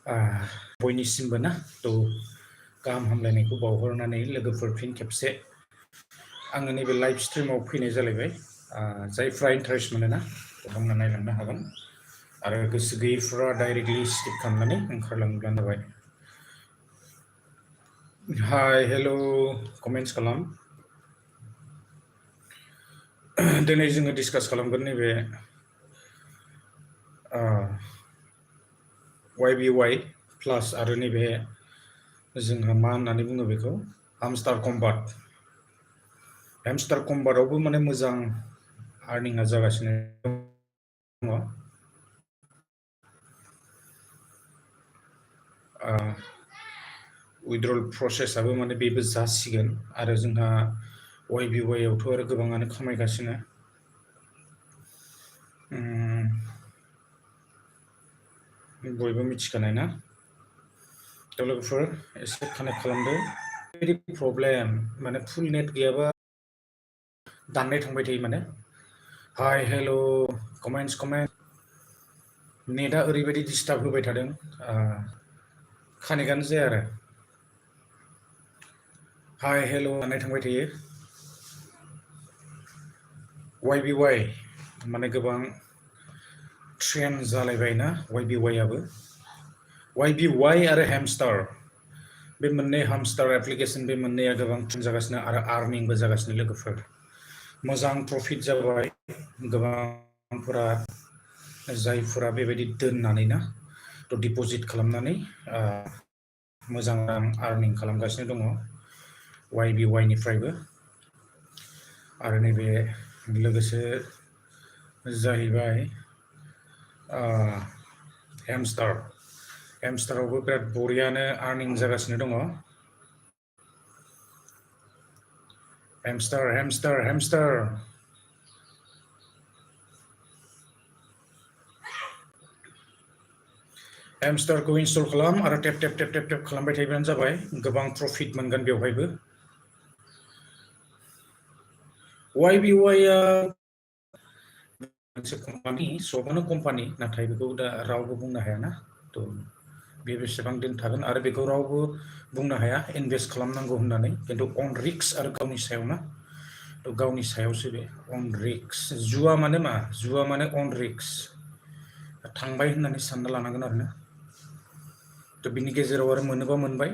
बयनिसिमबो ना थ' गाहाम हामलायनायखौ बावहरनानै लोगोफोर फिन खेबसे आङो नैबे लाइभ स्ट्रिमाव फैनाय जालायबाय जायफ्रा इन्टारेस्ट मोनोना बिथांमोना नायलांनो हागोन आरो गोसो गैयैफ्रा डाइरेक्टलि स्किप खालामनानै ओंखारलांब्लानो जाबाय हाय हेल' कमेन्ट्स खालाम दिनै जोङो डिसकास खालामगोन नैबे YBY प्लास आरो नैबे जोंहा मा होननानै बुङो बेखौ हामस्टार कम्बाटआवबो माने मोजां आर्निंआ जागासिनो दङ उइड्रल प्रसेसआबो माने बेबो जासिगोन आरो जोंहा YBY आवथ' आरो गोबाङानो खामायगासिनो बयबो मिथिखानाय ना थ' लोगोफोर एसे कानेक्ट खालामदो बेबायदि प्रब्लेम माने फुल नेट गैयाबा दाननाय थांबाय थायो माने हाय हेल' कमेन्ट्स नेटआ ओरैबायदि डिस्टार्ब होबाय थादों कानेक्टआनो जाया आरो हाय हेल' दाननाय थांबाय थायो YBY माने गोबां ट्रेन्ड जालायबाय ना YBY आबो YBY आरो हेमस्टार बे मोननै हामस्टार एप्लिकेसन बे मोननैया गोबां ट्रेन्ड जागासिनो आरो आर्निंबो जागासिनो लोगोफोर मोजां प्रफिट जाबाय गोबांफोरा जायफोरा बेबायदि दोननानै ना थ' डिप'जिट खालामनानै मोजां रां आर्निं खालामगासिनो दङ YBY निफ्रायबो आरो नैबे लोगोसे जाहैबाय हेमस्टारावबो बिराद बरियानो आर्निं जागासिनो दङ हेमस्टार हेमस्टारखौ इनस्टल खालाम आरो टेप खालामबाय थायोबानो जाबाय गोबां प्रफिट मोनगोन बेवहायबो YBY आ मोनसे कम्पानि सबानो कम्पानि नाथाय बेखौ दा रावबो बुंनो हाया ना थ' बे बेसेबां दिन थागोन आरो बेखौ रावबो बुंनो हाया इनभेस्ट खालामनांगौ होननानै खिन्थु अन रिक्स आरो गावनि सायाव ना थ' गावनि सायावसो बे अन रिक्स जुवा माने मा जुवा माने अन रिक्स थांबाय होननानै सानना लानांगोन आरो ना थ' बिनि गेजेराव आरो मोनोबा मोनबाय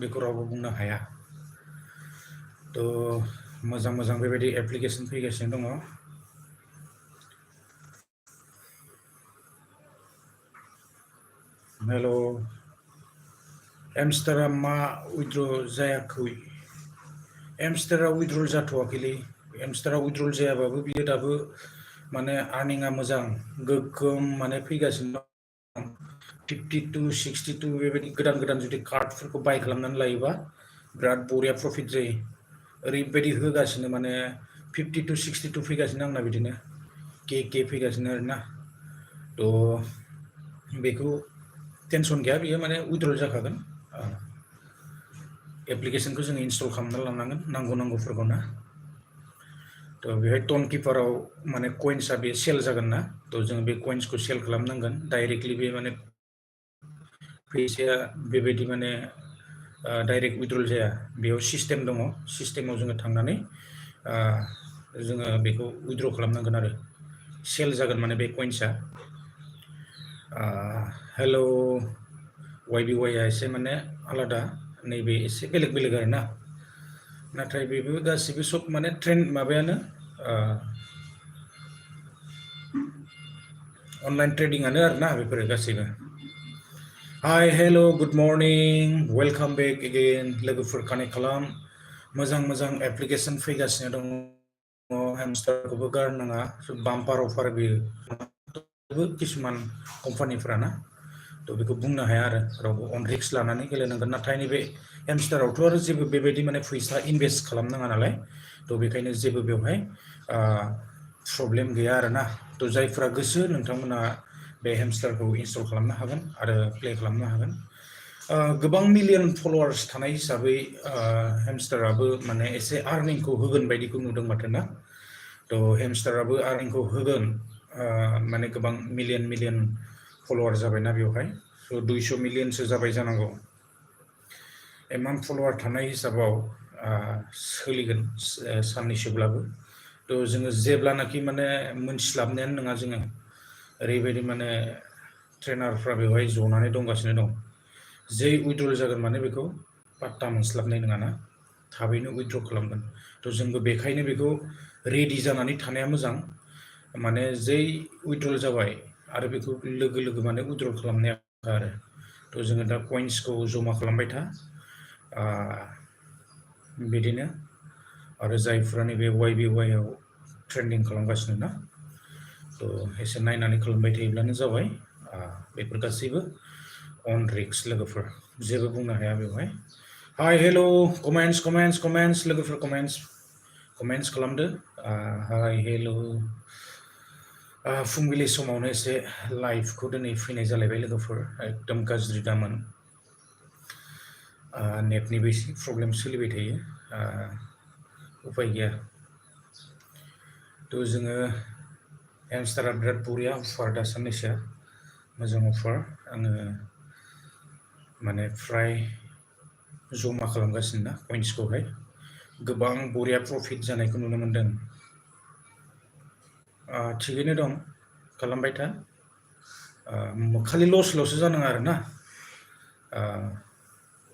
बेखौ रावबो बुंनो हाया थ' मोजां बेबायदि एप्लिकेसन फैगासिनो दङ हेल' हेमस्टारा मा उइड्र जायाखै हेमस्टारा उइड्रल जाथ'वाखैलै हेमस्टारा उइड्रल जायाबाबो बियो दाबो माने आर्निंआ मोजां गोगोम माने फैगासिनो दं 52 62 बेबायदि गोदान जुदि कार्डफोरखौ बाय खालामनानै लायोबा बिराद बरिया प्रफिट जायो ओरैबायदि होगासिनो माने 52 62 फैगासिनो आंना बिदिनो के फैगासिनो आरोना थ' बेखौ टेनसन गैया बियो माने उइड्रल जाखागोन एप्लिकेसनखौ जोङो इनस्टल खालामना लानांगोन नांगौफोरखौ ना थ' बेहाय टन किपाराव माने कइन्सआ बे सेल जागोन ना थ' जोङो बे कइन्सखौ सेल खालामनांगोन डाइरेक्टलि बे माने फैसाया बेबायदि माने डाइरेक्ट उइड्रल जाया बेयाव सिस्टेम दङ सिस्टेमाव जोङो थांनानै जोङो बेखौ उइड्र खालामनांगोन आरो सेल जागोन माने बे कइन्सआ हेल' YBY आ एसे माने आलादा नैबे एसे बेलेग आरो ना नाथाय बेबो गासिबो सब माने ट्रेन्ड माबायानो अनलाइन ट्रेडिंआनो आरोना बेफोरो गासैबो hi hello' good morning welcome back again लोगोफोर कानेक्ट खालाम मोजां एप्लिकेसन फैगासिनो दङ हेमस्टारखौबो गारनाङा बाम्पार अफार बेयो किसुमान कम्पानिफ्रा ना थ' बेखौ बुंनो हाया आरो रावबो अन रिक्स लानानै गेलेनांगोन नाथाय नैबे हेमस्टारावथ' आरो जेबो बेबायदि माने फैसा इनभेस्ट खालामनाङा नालाय थ' बेखायनो जेबो बेवहाय प्रब्लेम गैया आरोना थ' जायफ्रा गोसो नोंथांमोना बे हेमस्टारखौ इनस्टल खालामनो हागोन आरो प्ले खालामनो हागोन गोबां मिलियन फलोवार्स थानाय हिसाबै हेमस्टाराबो माने एसे आर्निंखौ होगोन बायदिखौ नुदों माथो ना थ' हेमस्टाराबो आर्निंखौ होगोन माने गोबां मिलियन फलोवार जाबायना बेवहाय स' 200 मिलियनसो जाबाय जानांगौ इमान फलोवार थानाय हिसाबाव सोलिगोन साननैसोब्लाबो थ' जोङो जेब्लानाखि माने मोनस्लाबनायानो नङा जोङो ओरैबायदि माने ट्रेनारफ्रा बेवहाय जनानै दंगासिनो दं जै उइड्रल जागोन माने बेखौ पात्ता मोनस्लाबनाय नङाना थाबैनो उइड्र खालामगोन थ' जोंबो बेखायनो बेखौ रेडि जानानै थानाया मोजां माने जै उइड्रल जाबाय आरो बेखौ लोगो लोगो माने उइड्रल खालामनाया आरो थ' जोङो दा कइन्सखौ जमा खालामबाय था बिदिनो आरो जायफ्रा नैबे YBY आव ट्रेन्डिं खालामगासिनो ना थ' एसे नायनानै खालामबाय थायोब्लानो जाबाय बेफोर गासैबो अन रिक्स लोगोफोर जेबो बुंनो हाया बेवहाय हाय हेल' कमेन्ट्स लोगोफोर कमेन्ट्स खालामदो हाय हेल' फुंबिलि समावनो एसे लाइभखौ दिनै फैनाय जालायबाय लोगोफोर एकदम गाज्रि दामोन नेटनिबो एसे प्रब्लेम सोलिबाय थायो उपाय गैया थ' जोङो हेमस्टारा बिराद बरिया अफार दा साननैसोआ मोजां अफार आङो माने फ्राय जमा खालामगासिनो ना कइन्सखौहाय गोबां बरिया प्रफिट जानायखौ नुनो मोनदों थिगैनो दं खालामबाय था खालि लसल'सो जानाङा आरो ना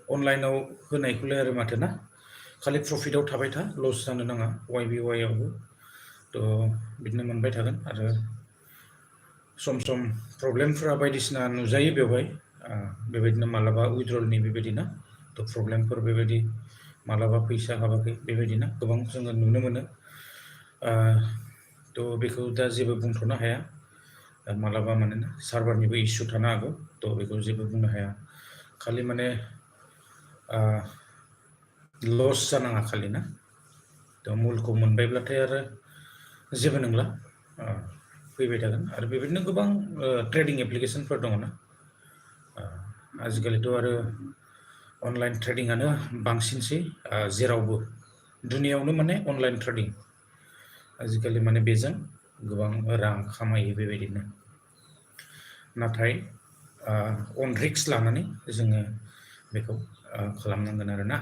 अनलाइनाव होनायखौलाय आरो माथो ना खालि प्रफिटाव थाबाय था लस जानो नाङा YBY आवबो थ' बिदिनो मोनबाय थागोन आरो सम सम प्रब्लेमफोरा बायदिसिना नुजायो बेवहाय बेबायदिनो मालाबा उइड्रलनि बेबायदि ना थ' प्रब्लेमफोर बेबायदि मालाबा फैसा हाबाखै बेबायदि ना गोबां जोङो नुनो मोनो थ' बेखौ दा जेबो बुंथ'नो हाया मालाबा मानोना सार्भारनिबो इसु थानो हागौ थ' बेखौ जेबो बुंनो हाया खालि माने लस जानाङा खालि ना थ' मुलखौ मोनबायब्लाथाय आरो जेबो नंला फैबाय थागोन आरो बेबायदिनो गोबां ट्रेडिं एप्लिकेसनफोर दङ ना आजिखालिथ' आरो अनलाइन ट्रेडिंआनो बांसिनसै जेरावबो दुनियावनो माने अनलाइन ट्रेडिं आजिखालि माने बेजों गोबां रां खामायो बेबायदिनो नाथाय अन रिक्स लानानै जोङो बेखौ खालामनांगोन आरो ना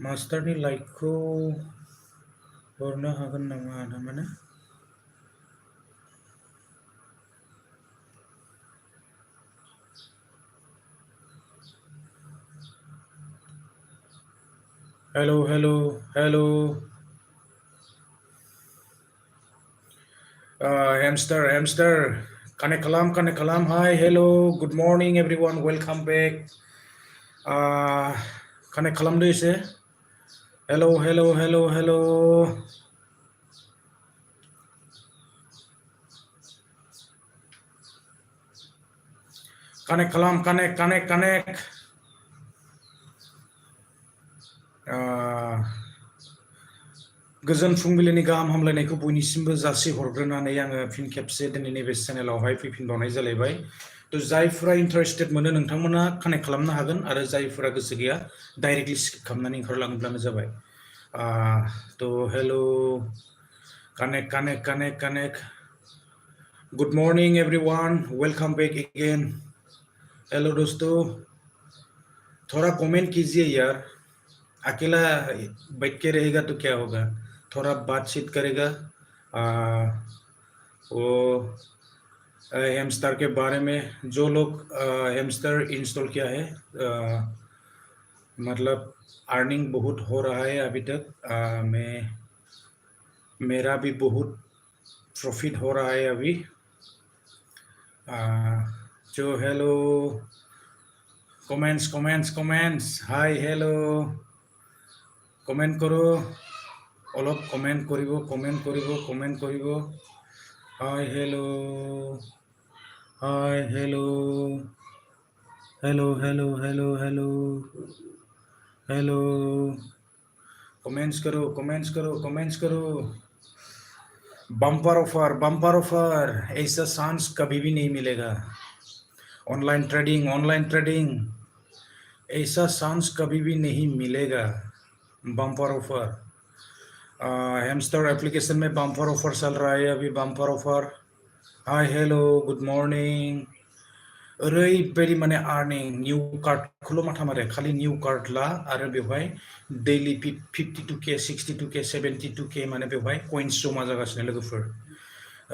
मास्टारनि लाइकखौ हरनो हागोन नामा थारमाने हेल' Hamstar connect kalam hi hello good morning everyone welcome back connect kalamdo ise hello connect kalam connect गोजोन फुंबिलिनि गाहाम हामलायनायखौ बयनिसिमबो जासि हरग्रोनानै आङो फिन खेबसे दिनै नैबे चेनेलावहाय फैफिनबावनाय जालायबाय थ' जायफोरा इन्टारेस्टेड मोनो नोंथांमोना कानेक्ट खालामनो हागोन आरो जायफोरा गोसो गैया डाइरेक्टलि स्किप खालामनानै ओंखारलाङोब्लानो जाबाय थ' hello' connect good morning everyone welcome back again hello दोस्तों थोड़ा कमेंट कीजिए यार अकेला बैठ के रहेगा तो क्या होगा थोड़ा बातचीत करेगा वो हेमस्टर के बारे में जो लोग हेमस्टर इंस्टॉल किया है मतलब अर्निंग बहुत हो रहा है अभी तक मेरा भी बहुत प्रॉफिट हो रहा है अभी जो hello comments hi hello comment करो অলপ কমেন্ট কৰিব হাই हेलो कमेंट्स करो बम्पर ऑफर ऐसा चांस कभी भी नहीं मिलेगा ऑनलाइन ट्रेडिंग ऐसा चांस कभी भी नहीं मिलेगा बम्पर ऑफर हेमस्टर एप्लीकेशन में बम्पर ऑफर चल रहा है अभी बम्पर ऑफर हाय हेलो गुड मॉर्निंग ओरैबायदि माने आर्निं निउ कार्डखौल' माथा मारो खालि निउ कार्ड ला आरो बेवहाय दैलि 52K 62K 72K माने बेवहाय कइन्स जमा जागासिनो लोगोफोर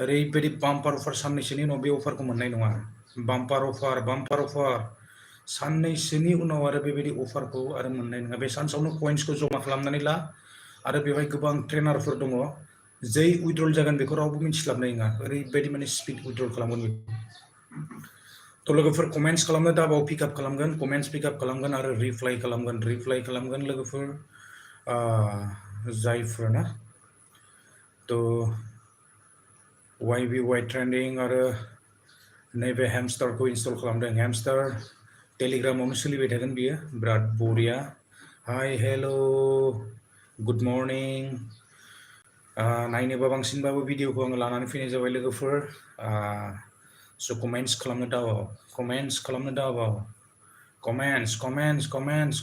ओरैबायदि बाम्पार अफार साननैसोनि उनाव बे अफारखौ मोननाय नङा बाम्पार अफार साननैसोनि उनाव आरो बेबायदि अफारखौ आरो मोननाय नङा बे सानसेआवनो कइन्सखौ जमा खालामनानै ला आरो बेवहाय गोबां ट्रेनारफोर दङ जै उइड्रल जागोन बेखौ रावबो मिथिस्लाबनाय नङा ओरैबायदि माने स्पिड उइड्रल खालामगोन बेखौ तो लोगोफोर कमेन्ट्स खालामनो दाबाव पिकआप खालामगोन कमेन्ट्स पिकआप खालामगोन आरो रिप्लाइ खालामगोन लोगोफोर जायफोर ना तो YBY ट्रेन्डिं आरो नैबे हेमस्टारखौ इनस्टल खालामदों हेमस्टार टेलिग्रामावनो सोलिबाय थागोन बियो बिराद बरिया हाय हेल' गुड मर्निं नायनोबा बांसिनबाबो भिडिअखौ आङो लानानै फैनाय जाबाय लोगोफोर स' कमेन्ट्स खालामनो दाबाव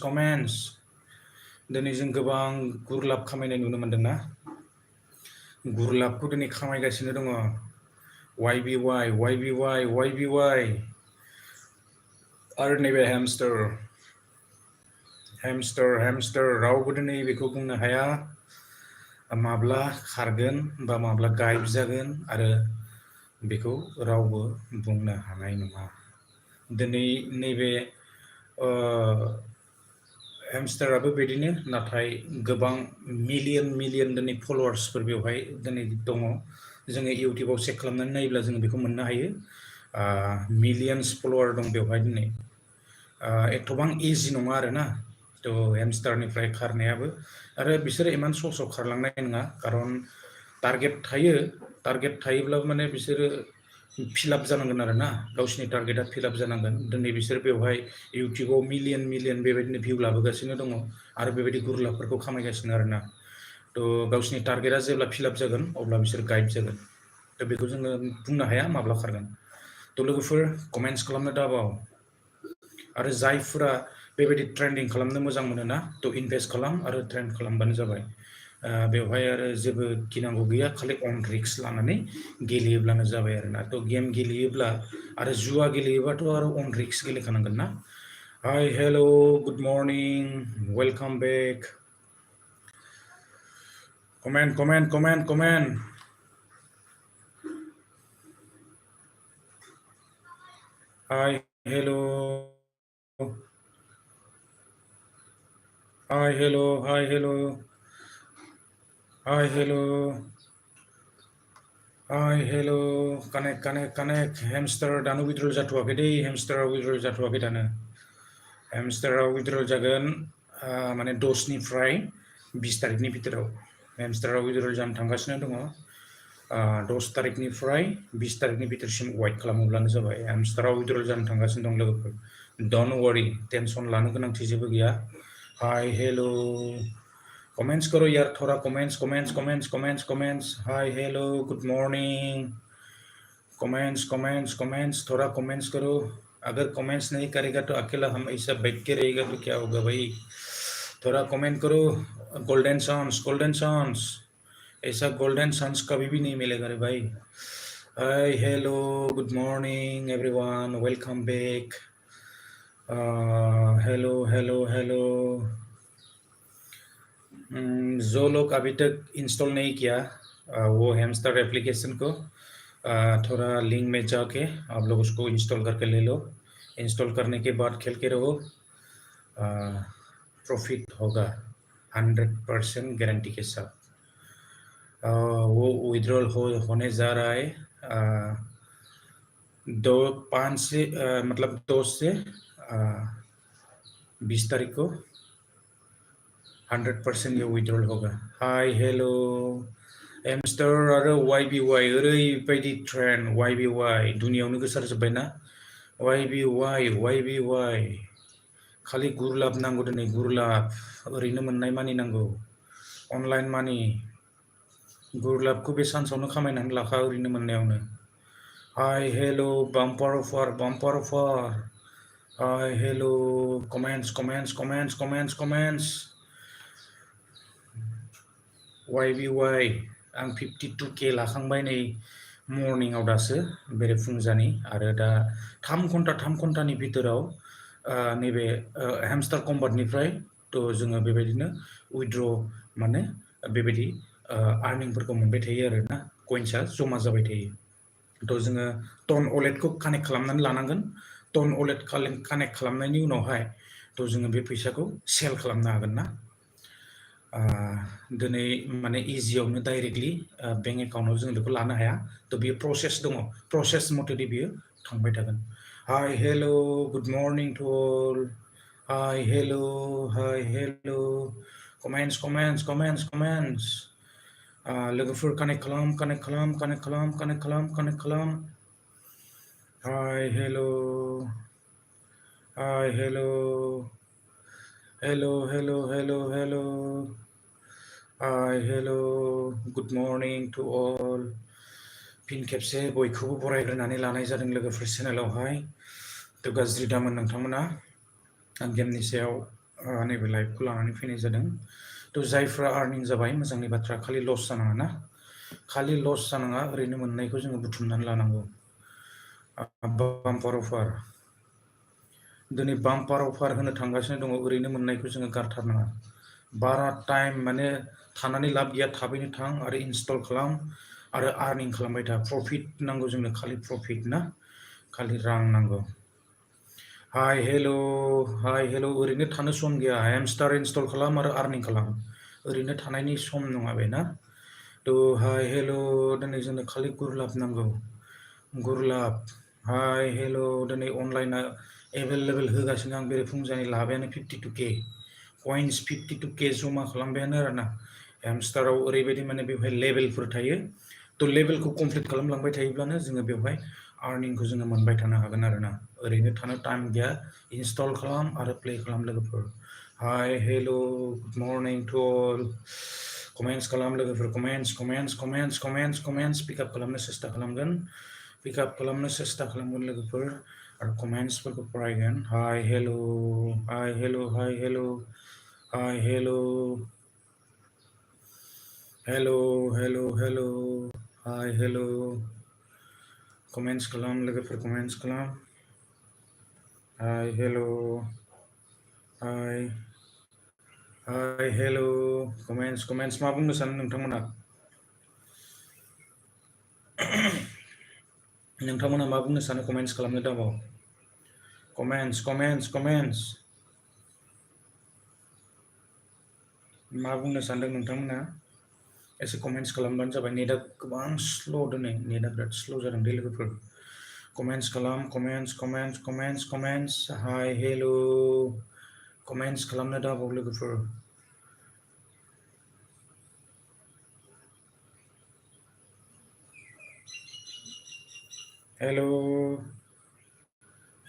कमेन्ट्स दिनै जों गोबां गुरलाब खामायनाय नुनो मोनदोंना गुरलाबखौ दिनै खामायगासिनो दङ YBY आरो नैबे हेमस्टार रावबो दिनै बेखौ बुंनो हाया माब्ला खारगोन बा माब्ला गायब जागोन आरो बेखौ रावबो बुंनो हानाय नङा दिनै नैबे हेमस्टाराबो बिदिनो नाथाय गोबां मिलियन दिनै फलोवार्सफोर बेवहाय दिनै दङ जोङो इउटिउबाव चेक खालामनानै नायोब्ला जोङो बेखौ मोननो हायो मिलियन्स फलोवार दं बेवहाय दिनै एथबां इजि नङा आरोना तो हेमस्टारनिफ्राय खारनायाबो आरो बिसोरो इमान सहसाव खारलांनाय नङा खारन टारगेट थायोब्लाबो माने बिसोरो फिलाप जानांगोन आरो ना गावसिनि टारगेटआ फिलाप जानांगोन दिनै बिसोर बेवहाय इउटिउबाव मिलियन बेबायदिनो भिउ लाबोगासिनो दङ आरो बेबायदि गुरलाबफोरखौ खामायगासिनो आरोना तो गावसिनि टारगेटआ जेब्ला फिलाप जागोन अब्ला बिसोर गाइड जागोन तो बेखौ जोङो बुंनो हाया माब्ला खारगोन तो लोगोफोर कमेन्ट्स खालामनो दाबाव आरो जायफोरा बेबायदि ट्रेन्डिं खालामनो मोजां मोनो ना तो इनभेस्ट खालाम आरो ट्रेन्ड खालामबानो जाबाय बेवहाय आरो जेबो गिनांगौ गैया खालि अन रिक्स लानानै गेलेयोब्लानो जाबाय आरोना तो गेम गेलेयोब्ला आरो जुवा गेलेयोबाथ' आरो अन रिक्स गेलेखानांगोन ना hi hello' good morning welcome back comment hi hello' connect हेमस्टार दानो उइड्रल जाथ'वाखै दै हेमस्टारा उइड्रल जाथ'वाखै दानो हेमस्टारा उइड्रल जागोन माने 10निफ्राय 20 तारिखनि भितराव हेमस्टारा उइड्रल जानो थांगासिनो दङ 10 तारिखनिफ्राय 20 तारिखनि भितरसिम वेट खालामोब्लानो जाबाय हेमस्टारा उइड्रल जानो थांगासिनो दं लोगोफोर डोन्ट वरी टेनसन लानो गोनांथि जेबो गैया हाय हेल' कमेंट्स करो यार थोड़ा कमेंट्स हाय हेलो गुड मॉर्निंग कमेंट्स थोड़ा कमेंट्स करो अगर कमेंट्स नहीं करेगा तो अकेला हम ऐसा बैठ के रहेगा तो क्या होगा भाई थोड़ा कमेंट करो गोल्डन चांस ऐसा गोल्डन चांस कभी भी नहीं मिलेगा रे भाई hi hello good morning everyone welcome back hello जो लोग अभी तक इंस्टॉल नहीं किया वो हेमस्टर एप्लीकेशन को थोड़ा लिंक में जाके आप लोग उसको इंस्टॉल करके ले लो इंस्टॉल करने के बाद खेल के रहो प्रॉफिट होगा 100% गारंटी के साथ वो विड्रॉल होने जा रहा है 2 से 20 तारीख को 100% ये विड्रॉल होगा हाय हेलो हेमस्टार आरो YBY ओरैबायदि ट्रेन्ड YBY दुनियावनो गोसारजोब्बायना YBY खालि गुरलाब नांगौ दिनै गुरलाब ओरैनो मोननाय मानि नांगौ अनलाइन मानि गुरलाबखौ बे सानसेआवनो खामायनानै लाखा ओरैनो मोननायावनो हाय हेल' बाम्पार अफार हाय हेल' कमेन्ट्स YBY आं 52K लाखांबाय नै मर्निंआव दासो बेरेफुंजानि आरो दा 3 घन्टानि भितोराव नैबे हेमस्टार कम्बाटनिफ्राय थ' जोङो बेबायदिनो उइथड्र माने बेबायदि आर्निंफोरखौ मोनबाय थायो आरोना कइन्सआ जमा जाबाय थायो थ' जोङो टन वालेटखौ कानेक्ट खालामनानै लानांगोन टन वालेट कानेक्ट खालामनायनि उनावहाय थ' जोङो बे फैसाखौ सेल खालामनो हागोन ना दिनै माने इजियावनो डाइरेक्टलि बेंक एकाउन्टाव जों बेखौ लानो हाया थ' बेयो प्रसेस दङ प्रसेस मथेदि बियो थांबाय थागोन हाय hello' good morning to all hi hello' comments लोगोफोर कानेक्ट खालाम हाय हेल' हाय हेल' गुड मर्निं टु अल फिन खेबसे बयखौबो बरायग्रोनानै लानाय जादों लोगोफोर चेनेलावहाय थ' गाज्रि दामोन नोंथांमोना आं गेमनि सायाव नैबे लाइभखौ लानानै फैनाय जादों थ' जायफ्रा आर्निं जाबाय मोजांनि बाथ्रा खालि लस जानाङा ना खालि लस जानाङा ओरैनो मोननायखौ जोङो बुथुमनानै लानांगौ बाम्पार अफार दिनै बाम्पार अफार होनो थांगासिनो दङ ओरैनो मोननायखौ जोङो गारथारनाङा बारा टाइम माने थानानै लाब गैया थाबैनो थां आरो इनस्टल खालाम आरो आर्निं खालामबाय था प्रफिट नांगौ जोंनो खालि प्रफिट ना खालि रां नांगौ हाय हेल' ओरैनो थानो सम गैया हेमस्टार इनस्टल खालाम आरो आर्निं खालाम ओरैनो थानायनि सम नङा बे ना थ' हाय हेल' दिनै जोंनो खालि गुरलाब नांगौ गुरलाब हाय हेल' दिनै अनलाइना एभेलेबेल होगासिनो आं बेरेफुंजानि लाबायानो 52K कइन्स 52K जमा खालामबायानो आरोना हेमस्टाराव ओरैबायदि माने बेवहाय लेभेलफोर थायो थ' लेभेलखौ कमप्लिट खालामलांबाय थायोब्लानो जोङो बेवहाय आर्निंखौ जोङो मोनबाय थानो हागोन आरोना ओरैनो थानो टाइम गैया इनस्टल खालाम आरो प्ले खालाम लोगोफोर hi hello' good morning to all comments खालाम लोगोफोर कमेन्टस पिकआप खालामनो सेस्था खालामगोन लोगोफोर आरो कमेन्टसफोरखौ फरायगोन hi hello' hi hello' comments खालाम लोगोफोर कमेन्टस खालाम hi hello' hi hello' comments मा बुंनो सानो नोंथांमोना मा बुंनो सानो कमेन्टस खालामनो दाबाव कमेन्टस मा बुंनो सानदों नोंथांमोना एसे कमेन्टस खालामबानो जाबाय नेटआ गोबां स्ल' दिनै नेटआ बिराद स्ल' जादों दे लोगोफोर कमेन्टस खालाम कमेन्टस हाय हेल' कमेन्टस खालामनो दाबाव लोगोफोर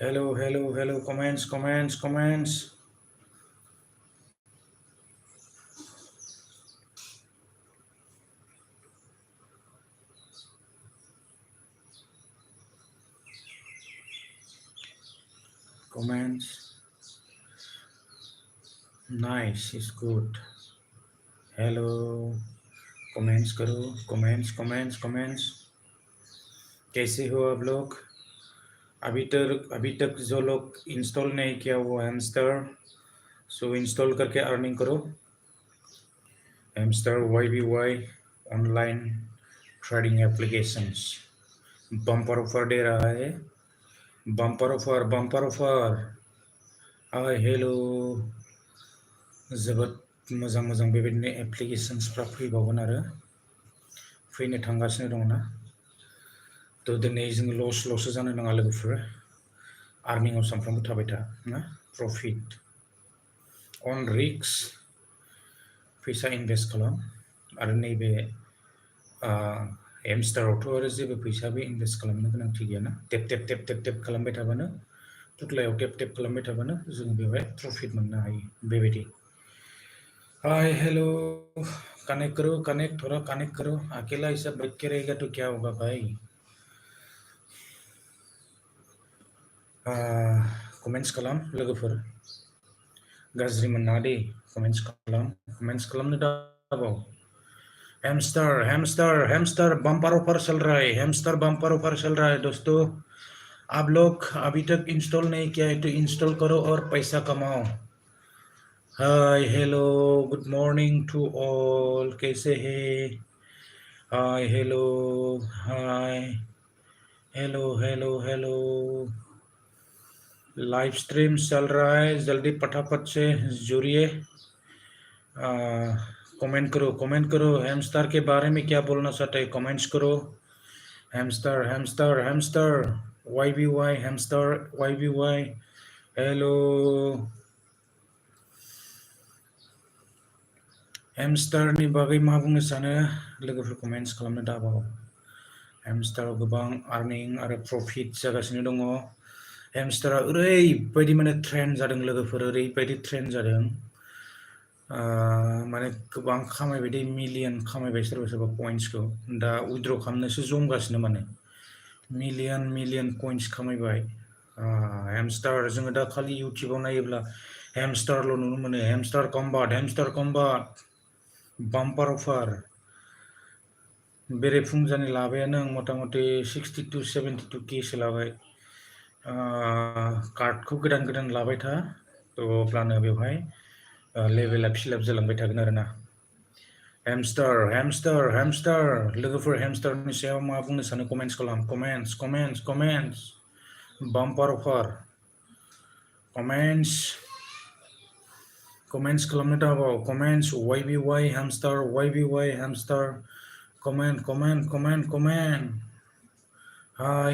hello' comments comments nice is good hello comments करो कमेंट्स कैसे हो आप लोग अभी तक जो लोग इंस्टॉल नहीं किया वो हैमस्टर सो इंस्टॉल करके अर्निंग करो hamster YBY online trading applications bumper offer दे रहा है बम्पर ऑफर हाय हेलो जोबोद मोजां बेबायदिनो एप्लीकेशंसफ्रा फैबावगोन आरो फैनो थांगासिनो दङ ना थ' दिनै जोङो लससो जानो नाङा लोगोफोर आर्निंआव सानफ्रामबो थाबाय था ना प्रफिट अन रिक्स फैसा इनभेस्ट खालाम आरो नैबे हेमस्टारावथ' आरो जेबो फैसाबो इनभेस्ट खालामनो गोनांथि गैयाना टेप खालामबाय थाबानो टुक्लायाव टेप खालामबाय थाबानो जों बेवहाय प्रफिट मोननो हायो बेबायदि हाय हेलो थोड़ा कनेक्ट करो अकेला ऐसा बैठ के रहेगा तो क्या होगा भाई कमेन्ट्स खालाम लोगोफोर गाज्रि मोननाङा दे कमेन्ट्स खालामनो दाबाव हैमस्टर बम्पर ऑफर चल रहा है, हैमस्टर बम्पर ऑफर चल रहा है दोस्तों। आप लोग अभी तक इंस्टॉल नहीं किया है तो इंस्टॉल करो और पैसा कमाओ। Hi hello good morning to all, कैसे हैं? Hi hello, hi hello hello hello. Live stream चल रहा है, जल्दी फटाफट से जुड़िए। कमेंट करो हैमस्टर के बारे में क्या बोलना चाहते हैं, कमेंट्स करो। Hamster hamster hamster YBY hamster YBY hello. हैमस्टरनि बागै मा बुंनो सानो लोगोफोर कमेन्ट्स खालामनो दाबाव। हैमस्टाराव गोबां आर्निं आरो प्रफिट जागासिनो दङ। हैमस्टारा ओरैबायदि माने ट्रेन्ड जादों लोगोफोर, ओरैबायदि ट्रेन्ड जादों माने गोबां खामायबाय दे, मिलियन खामायबाय सोरबा सोरबा कइन्सखौ दा उइथड्र खालामनोसो जमगासिनो, माने मिलियन कइन्स खामायबाय। हैमस्टार जोङो दा खालि इउटिउबाव नायोब्ला हैमस्टारल' नुनो मोनो, हैमस्टार कम्बाट बाम्पार अफार। बेरेफुंजानि लाबायानो आं मथा मथि 60 to 72 केसो लाबाय। कार्डखौ गोदान गोदान लाबाय था, थ' अब्लानो बेवहाय लेभेला फिलआप जालांबाय थागोन आरोना। हैमस्टार हैमस्टार हैमस्टार लोगोफोर हैमस्टारनि सायाव मा बुंनो सानो कमेन्ट्स खालाम, कमेन्ट्स बाम्पार अफार कमेन्ट्स खालामनो दाबाव। Comments YBY hamster comment hi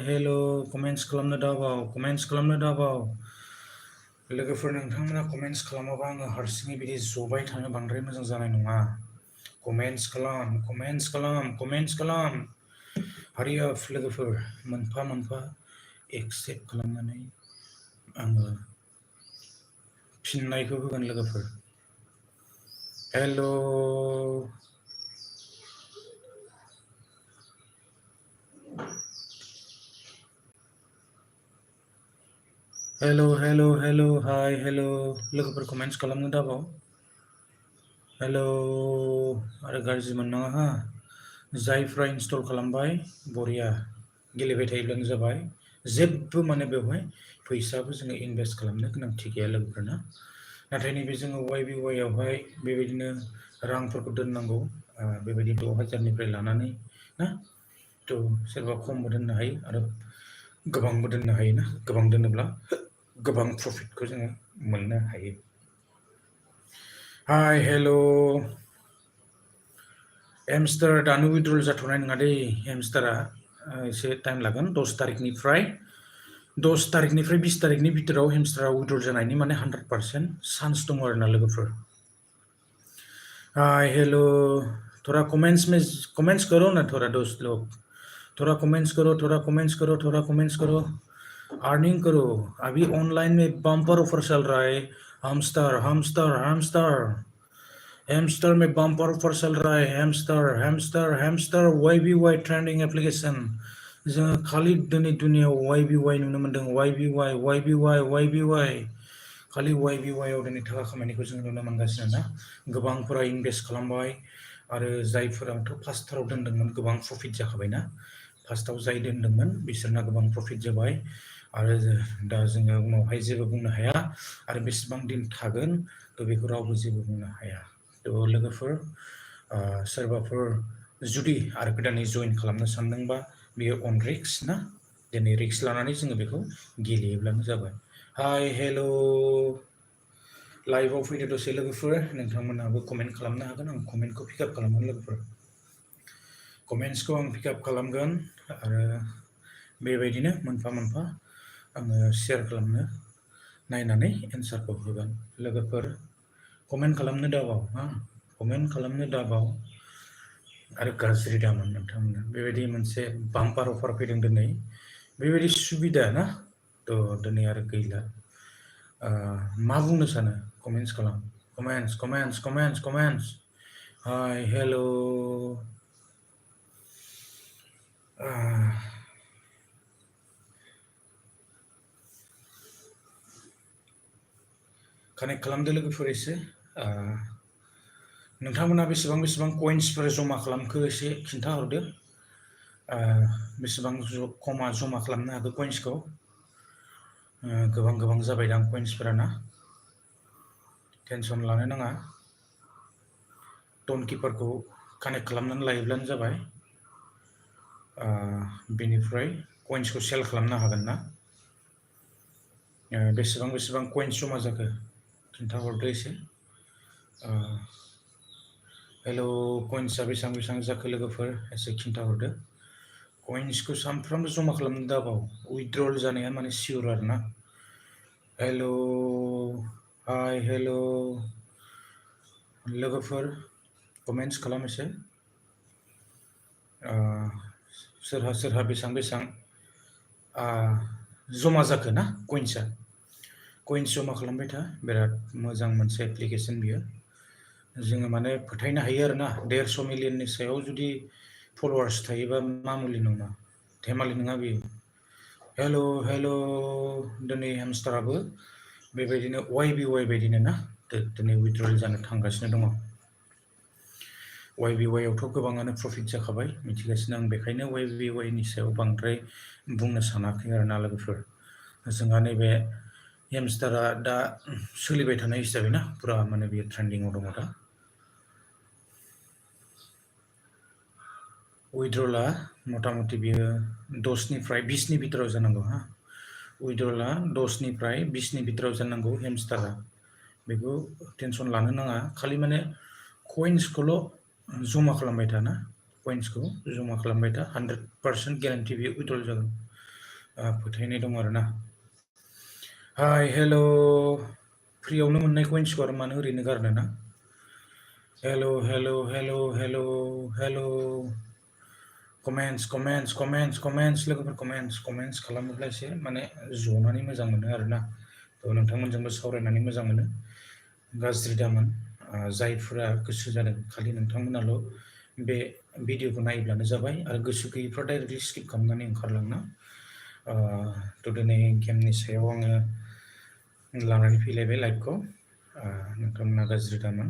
hello comments खालामनो दाबाव। लोगोफोर नोंथांमोना कमेन्ट्स खालामाबा आङो हारसिङै बिदि जबाय थानो बांद्राय मोजां जानाय नङा। कमेन्ट्स खालाम हारि आप लोगोफोर, मोनफा मोनफा एक्सेप्ट खालामनानै आङो फिननायखौ होगोन लोगोफोर। हेलो हाय हेलो लोगोफोर कमेन्ट्स खालामनो दाबाव। हेलो आरो गाज्रि मोननाङा हा, जायफ्रा इनस्टल खालामबाय बरिया, गेलेबाय थायोब्लानो जाबाय, जेबो माने बेवहाय फैसाबो जोङो इनभेस्ट खालामनो गोनांथि गैया लोगोफोरना। नाथाय नैबे जोङो YBY आवहाय बेबायदिनो रांफोरखौ दोननांगौ, बेबायदि 6,000निफ्राय लानानै ना, थ' सोरबा खमबो दोननो हायो आरो गोबांबो दोननो हायो ना, गोबां दोनोब्ला गोबां प्रफिटखौ जोङो मोननो हायो। हाय हेलो हैमस्टार दानो उइथड्रल जाथ'नाय नङा दै, हैमस्टारा एसे टाइम लागोन। 10 तारिखनिफ्राय 20 तारिखनि भितराव हैमस्टारा उइथड्रल जानायनि माने 100% चान्स दङ आरोना लोगोफोर। हाय हेलो थोड़ा कमेंट्स करो ना थोड़ा दोस्त लोग, थोड़ा कमेंट्स करो, अर्निंग करो। अभी ऑनलाइन में बम्पर ऑफर चल रहा है, हैमस्टर में बम्पर ऑफर चल रहा है। Hamster YBY trending application. जों खालि दिनै दुनियाव YBY नुनो मोनदों, YBY खालि YBY आव दिनै थाखा खामायनायखौ जों नुनो मोनगासिनो ना। गोबांफोरा इनभेस्ट खालामबाय आरो जायफोराथ' फार्स्टआव दोनदोंमोन गोबां प्रफिट जाखाबायना, फार्स्टआव जाय दोनदोंमोन बिसोरना गोबां प्रफिट जाबाय। आरो दा जोङो उनावहाय जेबो बुंनो हाया आरो बेसेबां दिन थागोन थ' बेखौ रावबो जेबो बुंनो हाया। थ' लोगोफोर सोरबाफोर जुदि आरो गोदानै जइन खालामनो सानदोंबा बेयो अन रिक्स ना, दिनै रिक्स लानानै जोङो बेखौ गेलेयोब्लानो जाबाय। हाय हेलो लाइभआव फैदो दसे लोगोफोर, नोंथांमोनहाबो कमेन्ट खालामनो हागोन, आं कमेन्टखौ पिकआप खालामगोन लोगोफोर, कमेन्ट्सखौ आं पिकआप खालामगोन आरो बेबायदिनो मोनफा मोनफा आङो शेयार खालामनो नायनानै एन्सारखौ होगोन। लोगोफोर कमेन्ट खालामनो दाबाव हा, कमेन्ट खालामनो दाबाव आरो गाज्रि दामोन नोंथांमोना। बेबायदि मोनसे बाम्पार अफार फैदों दिनै, बेबायदि सुबिदा ना, थ' दिनै आरो गैला। मा बुंनो सानो कमेन्ट्स खालाम, कमेन्ट्स। हाय हेलो कानेक्ट खालामदो लोगोफोर एसे। नोंथांमोना बेसेबां कइन्सफोर जमा खालामखो एसे खिन्थाहरदो। बेसेबां जमा खालामनो हाखो कइन्सखौ? गोबां जाबायदां कइन्सफोरा ना? टेनसन लानो नाङा। टन किपारखौ कानेक्ट खालामनानै लायोब्लानो जाबाय। बेनिफ्राय कइन्सखौ सेल खालामनो हागोन ना? बेसेबां कइन्स जमा जाखो खिन्थाहरदो एसे। हेल' कइन्सआ बेसेबां जाखो लोगोफोर एसे खिन्थाहरदो। कइन्सखौ सानफ्रामबो जमा खालामनो दाबाव, उइथड्रल जानाया माने सियर आरो ना। हेल' हाय हेल' लोगोफोर कमेन्ट्स खालाम एसे। सोरहा बेसेबां जमा जाखो ना कइन्सआ? कइन्स जमा खालामबाय था, बिराद मोजां मोनसे एप्लिकेसन बियो। जोङो माने फोथायनो हायो आरोना, 150 मिलियननि सायाव जुदि फल'वार्स थायोबा मामुलि नङा, धेमालि नङा बेयो। हेल' दिनै हेमस्टाराबो बेबायदिनो YBY बायदिनो ना, दिनै उइथड्रल जानो थांगासिनो दङ। YBY आवथ' गोबाङानो प्रफिट जाखाबाय, मिथिगासिनो आं, बेखायनो YBY नि सायाव बांद्राय बुंनो सानाखै आरोना लोगोफोर। जोंहा नैबे हेमस्टारा दा सोलिबाय थानाय हिसाबै ना, पुरा माने बेयो ट्रेन्डिङाव दङ दा। उइथड्रला मथा मथि बियो 10निफ्राय 20नि भितराव जानांगौ हा। उइथड्रला 10निफ्राय 20नि भितराव जानांगौ हेमस्टारा। बेखौ टेनसन लानो नाङा, खालि माने कइन्सखौल' जमा खालामबाय था ना। कइन्सखौ जमा खालामबाय था, 100% गेरान्टि बेयो उइथड्रल जागोन। फोथायनाय दं आरोना। हाय हेल' फ्रियावनो मोननाय कइन्सखौ आरो मानो ओरैनो गारनो ना। हेल' कमेन्ट्स लोगोफोर, कमेन्ट्स खालामोब्ला एसे माने जनानै मोजां मोनो आरोना। थ' नोंथांमोनजोंबो सावरायनानै मोजां मोनो। गाज्रि दामोन, जायफोरा गोसो जादों खालि नोंथांमोनाल' बे भिडिअखौ नायब्लानो जाबाय, आरो गोसो गैयैफ्रा डाइरेक्टलि स्किप खालामनानै ओंखारलांना। थ' दिनै गेमनि सायाव आङो लानानै फैलायबाय लाइभखौ। नोंथांमोना गाज्रि दामोन,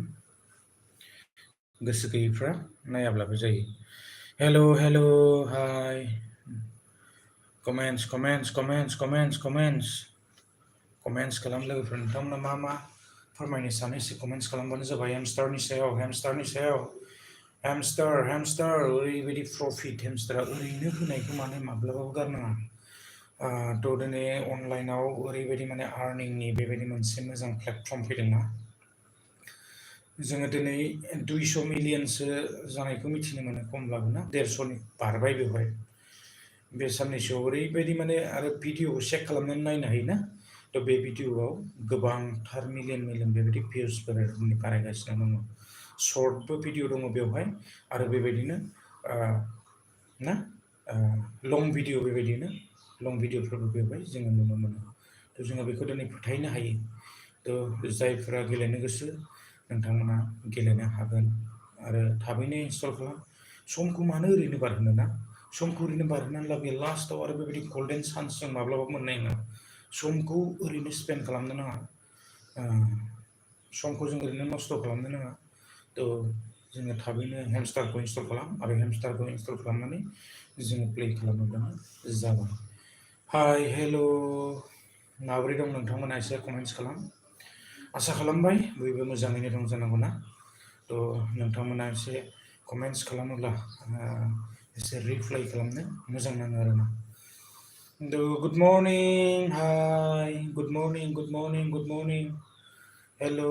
गोसो गैयैफ्रा नायाब्लाबो जायो। हेल' हाय कमेन्ट्स खालाम लोगोफोर, नोंथांमोना मा फोरमायनो सानो एसे कमेन्ट्स खालामबानो जाबाय। हेमस्टारनि सायाव हेमस्टार ओरैबायदि प्रफिट, हेमस्टारा ओरैनो होनायखौ माने माब्लाबाबो गारनाङा। थ' दिनै अनलाइनाव ओरैबायदि माने आर्निंनि बेबायदि मोनसे मोजां प्लेटफर्म फैदोंना। जोङो दिनै 200 मिलियनसो जानायखौ मिथिनो मोनो खमब्लाबो ना, 150नि बारबाय बेवहाय। बे साननैसोआव ओरैबायदि माने, आरो भिडिअखौ चेक खालामनानै नायनो हायोना। थ' बे भिडिअआव गोबांथार मिलियन बेबायदि भिउसफोर बारायगासिनो दङ। सर्टबो भिडिअ दङ बेवहाय, आरो बेबायदिनो ना लं भिडिअफोरबो बेवहाय जोङो नुनो मोनो। थ' जोङो बेखौ दिनै फोथायनो हायो। थ' जायफोरा गेलेनो गोसो, नोंथांमोना गेलेनो हागोन, आरो थाबैनो इनस्टल खालाम। समखौ मानो ओरैनो बारहोनो ना, समखौ ओरैनो बारहोनानै लाब गैया। लास्टआव आरो बेबायदि गल्डेन चान्स जों माब्लाबाबो मोननाय नङा। समखौ ओरैनो स्पेन्ड खालामनो नाङा, समखौ जों ओरैनो नस्थ' खालामनो नाङा। थ' जोङो थाबैनो हेमस्टारखौ इनस्टल खालाम, आरो हेमस्टारखौ इनस्टल खालामनानै जोङो प्ले खालामोब्लानो जाबाय। हाय हेल' माबोरै दं नोंथांमोना एसे कमेन्ट्स खालाम। आसा खालामबाय बयबो मोजाङैनो दं जानांगौ ना। थ' नोंथांमोना एसे कमेन्ट्स खालामोब्ला एसे रिप्लाइ खालामनो मोजां नाङो आरोना। Good morning, hi good morning hello'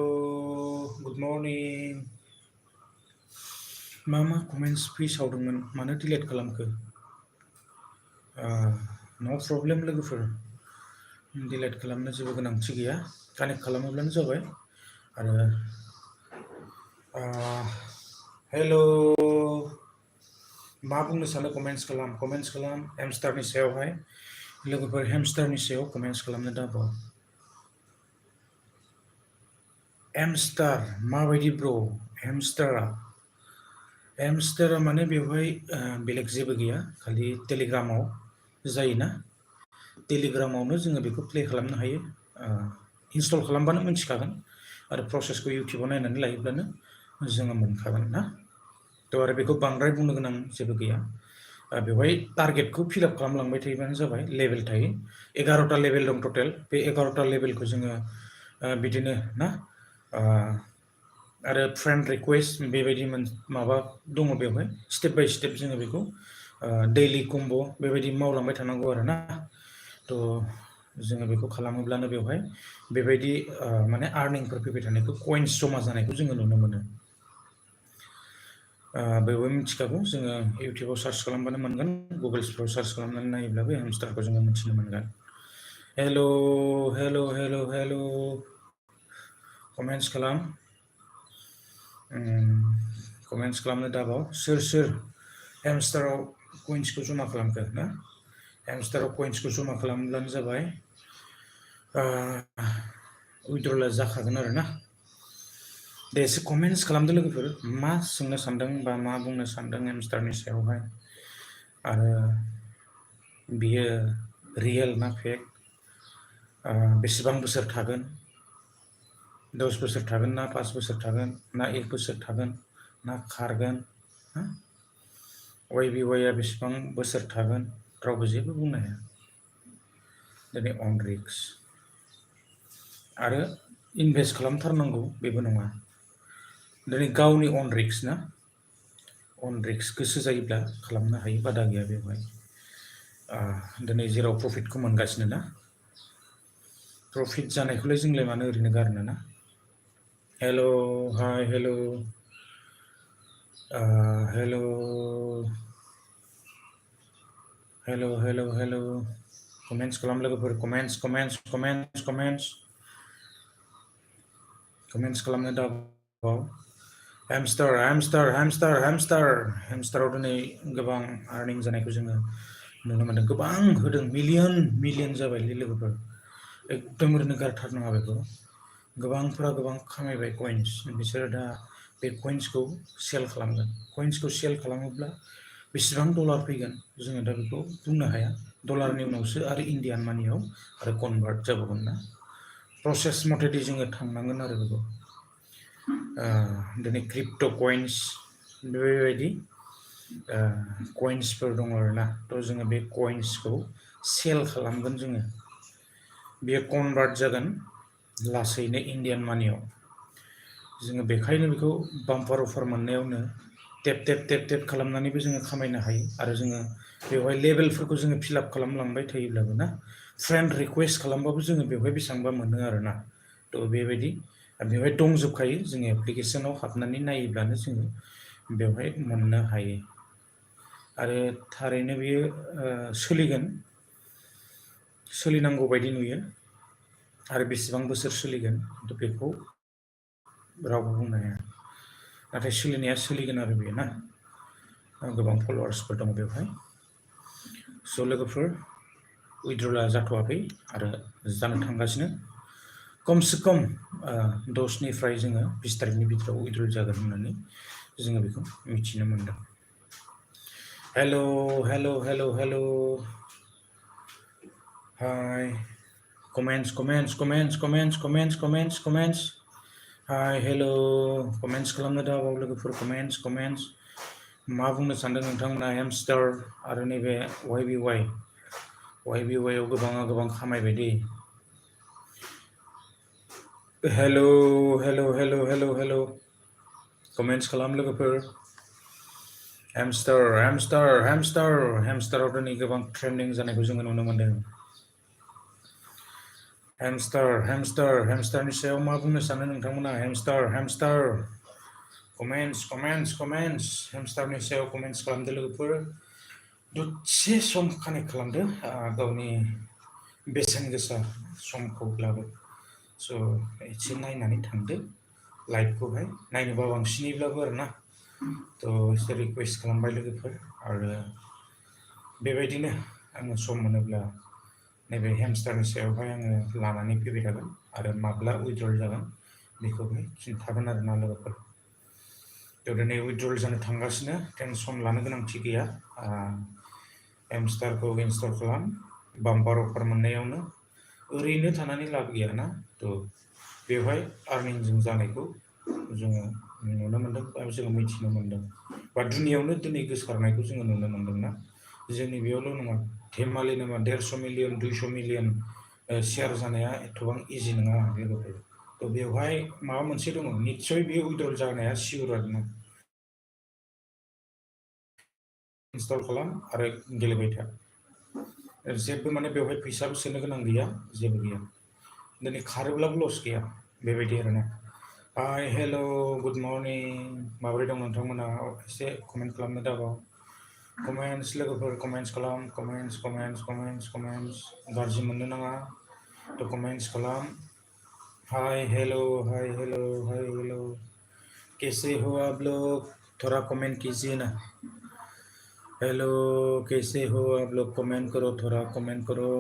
good morning. मा कमेन्ट्स फैसावदोंमोन, मानो डिलेट खालामखो? नो प्रब्लेम लोगोफोर, डिलेट खालामनो जेबो गोनांथि गैया, कानेक्ट खालामोब्लानो जाबाय। आरो हेल' मा बुंनो सानो कमेन्ट्स खालाम। हेमस्टारनि सायावहाय लोगोफोर, हेमस्टारनि सायाव कमेन्ट्स खालामनो दाबाव। हेमस्टार माबायदि ब्र'? हेमस्टारा माने बेवहाय बेलेग जेबो गैया, खालि टेलिग्रामाव जायोना। टेलिग्रामावनो जोङो बेखौ प्ले खालामनो हायो। इनस्टल खालामबानो मोनथिखागोन, आरो प्रसेसखौ इउटुबाव नायनानै लायोब्लानो जोङो मोनखागोन ना थ' आरो बेखौ बांद्राय बुंनो गोनां जेबो गैया बेवहाय टारगेटखौ फिलआप खालामलांबाय थायोबानो जाबाय लेभेल थायो 11टा लेभेल दं टटेल बे 11टा लेभेलखौ जोङो बिदिनो ना आरो फ्रेन्ड रिक्वेस्ट बेबायदि माबा दङ बेवहाय स्टेप बाय स्टेप जोङो बेखौ दैलि कम्ब' बेबायदि मावलांबाय थानांगौ आरो ना थ' जोङो बेखौ खालामोब्लानो बेवहाय बेबायदि माने आर्निंफोर फैबाय थानायखौ कइन्स जमा जानायखौ जोङो नुनो मोनो बयबो मिथिखागौ जोङो इउटिउबाव सार्च खालामबानो मोनगोन गुगोल्सफ्राव सार्च खालामनानै नायोब्लाबो हेमस्टारखौ जोङो मिथिनो मोनगोन हेल' हेल' हेल' हेल' कमेन्ट्स खालाम कमेन्ट्स खालामनो दाबाव सोर हेमस्टाराव कइन्सखौ जमा खालामखो ना हेमस्टाराव कइन्सखौ जमा खालामब्लानो जाबाय उइड्रला जाखागोन आरो ना दे एसे कमेन्ट्स खालामदो लोगोफोर मा सोंनो सानदों बा मा बुंनो सानदों हेमस्टारनि सायावहाय आरो बियो रियेल ना फेक बेसेबां बोसोर थागोन 10 बोसोर थागोन ना 5 बोसोर थागोन ना 1 बोसोर थागोन ना खारगोन YBY आ बेसेबां बोसोर थागोन रावबो जेबो बुंनो हाया दिनै अन रिक्स आरो इनभेस्ट खालामथारनांगौ बेबो नङा दिनै गावनि अन रिक्स ना अन रिक्स गोसो जायोब्ला खालामनो हायो बादा गैया बेवहाय दिनै जेराव प्रफिटखौ मोनगासिनो ना प्रफिट जानायखौलाय जोंलाय मानो ओरैनो गारनो ना हेल' हाय हेल' हेल' हेल' हेल' हेल' कमेन्ट्स खालाम लोगोफोर कमेन्ट्स खालामनो दाबाव हेमस्टाराव दिनै गोबां आर्निं जानायखौ जोङो नुनो मोनदों गोबां होदों मिलियन जाबाय लोगोफोर एकदम ओरैनो गारथारनाङा बेखौ गोबांफोरा गोबां खामायबाय कइन्स बिसोरो दा बे कइन्सखौ सेल खालामगोन कइन्सखौ सेल खालामोब्ला बेसेबां डलार फैगोन जोङो दा बेखौ बुंनो हाया डलारनि उनावसो आरो इण्डियान मानियाव आरो कनभार्ट जाबावगोन ना प्रसेस मथेदि जोङो थांनांगोन आरो बेखौ दिनै क्रिप्ट' कइन्स बेबायदि कइन्सफोर दङ आरोना थ' जोङो बे कइन्सखौ सेल खालामगोन जोङो बेयो कनभार्ट जागोन लासैनो इण्डियान मानियाव जोङो बेखायनो बेखौ बाम्पार अफार मोननायावनो टेप खालामनानैबो जोङो खामायनो हायो आरो जोङो बेवहाय लेभेलफोरखौ जोङो फिलआप खालामलांबाय थायोब्लाबो ना फ्रेन्ड रिक्वेस्ट खालामबाबो जोङो बेवहाय बेसेबांबा मोनो आरोना थ' बेबायदि बेवहाय दंजोबखायो जोङो एप्लिकेसनाव हाबनानै नायोब्लानो जोङो बेवहाय मोननो हायो आरो थारैनो बेयो सोलिनांगौ बायदि नुयो आरो बेसेबां बोसोर सोलिगोन बेखौ रावबो बुंनो हाया नाथाय सोलिनाया सोलिगोन आरो बेयो ना गोबां फल'वार्सफोर दङ बेवहाय स' लोगोफोर उइड्रला जाथ'वाखै आरो जानो थांगासिनो खमसे खम 10निफ्राय जोङो 20 तारिखनि भितराव उइड्रल जागोन होननानै जोङो बेखौ मिथिनो मोनदों हेल' हाय कमेन्ट्स हाय हेल' कमेन्ट्स खालामनो दाबाव लोगोफोर कमेन्ट्स मा बुंनो सानदों नोंथांमोना हेमस्टार आरो नैबे YBY आव गोबां खामायबाय दे हेल' कमेन्ट्स खालाम लोगोफोर हेमस्टाराव दिनै गोबां ट्रेन्डिं जानायखौ जोङो नुनो मोनदों हेमस्टारनि सायाव मा बुंनो सानो नोंथांमोना हेमस्टार कमेन्ट्स हेमस्टारनि सायाव कमेन्ट्स खालामदो लोगोफोर दसे सम कानेक्ट खालामदो गावनि बेसेन गोसा समखौब्लाबो स' एसे नायनानै थांदो लाइभखौहाय नायनोबा बांसिनैब्लाबो आरोना थ' एसे रिकुवेस्ट खालामबाय लोगोफोर आरो बेबायदिनो आङो सम मोनोब्ला नैबे हेमस्टारनि सायावहाय आङो लानानै फैबाय थागोन आरो माब्ला उइड्रल जागोन बेखौहाय खिन्थागोन आरोना लोगोफोर थ' दिनै उइड्रल जानो थांगासिनो टेनसन लानो गोनांथि गैया हेमस्टारखौ इनस्टल खालाम बाम्पार अफार मोननायावनो ओरैनो थानानै लाब गैया ना थ' बेवहाय आर्निंजों जानायखौ जोङो नुनो मोनदों बा जोङो मिथिनो मोनदों बा दुनियावनो दिनै गोसारनायखौ जोङो नुनो मोनदोंना जोंनि बेयावल' नङा धेमालि नङा 150 मिलियन 200 मिलियन शेयार जानाया एथबां इजि नङा लोगोफोर थ' बेवहाय माबा मोनसे दङ निस्सय बे उइड्रल जानाया सियर आरोना इनस्टल खालाम आरो गेलेबाय था जेबो माने बेवहाय फैसाबो सोनो गोनां गैया जेबो गैया दिनै खारोब्लाबो लस गैया बेबायदि आरोना हाय हेल' गुड मर्निं माबोरै दं नोंथांमोना एसे कमेन्ट खालामनो दाबाव कमेन्ट्स लोगोफोर कमेन्ट्स खालाम कमेन्ट्स गाज्रि मोननो नाङा थ' कमेन्ट्स खालाम हाय हेलो कैसे हो आप लोग थोड़ा कमेंट कीजिए ना हेलो कैसे हो आप लोग कमेंट करो थोड़ा कमेंट करो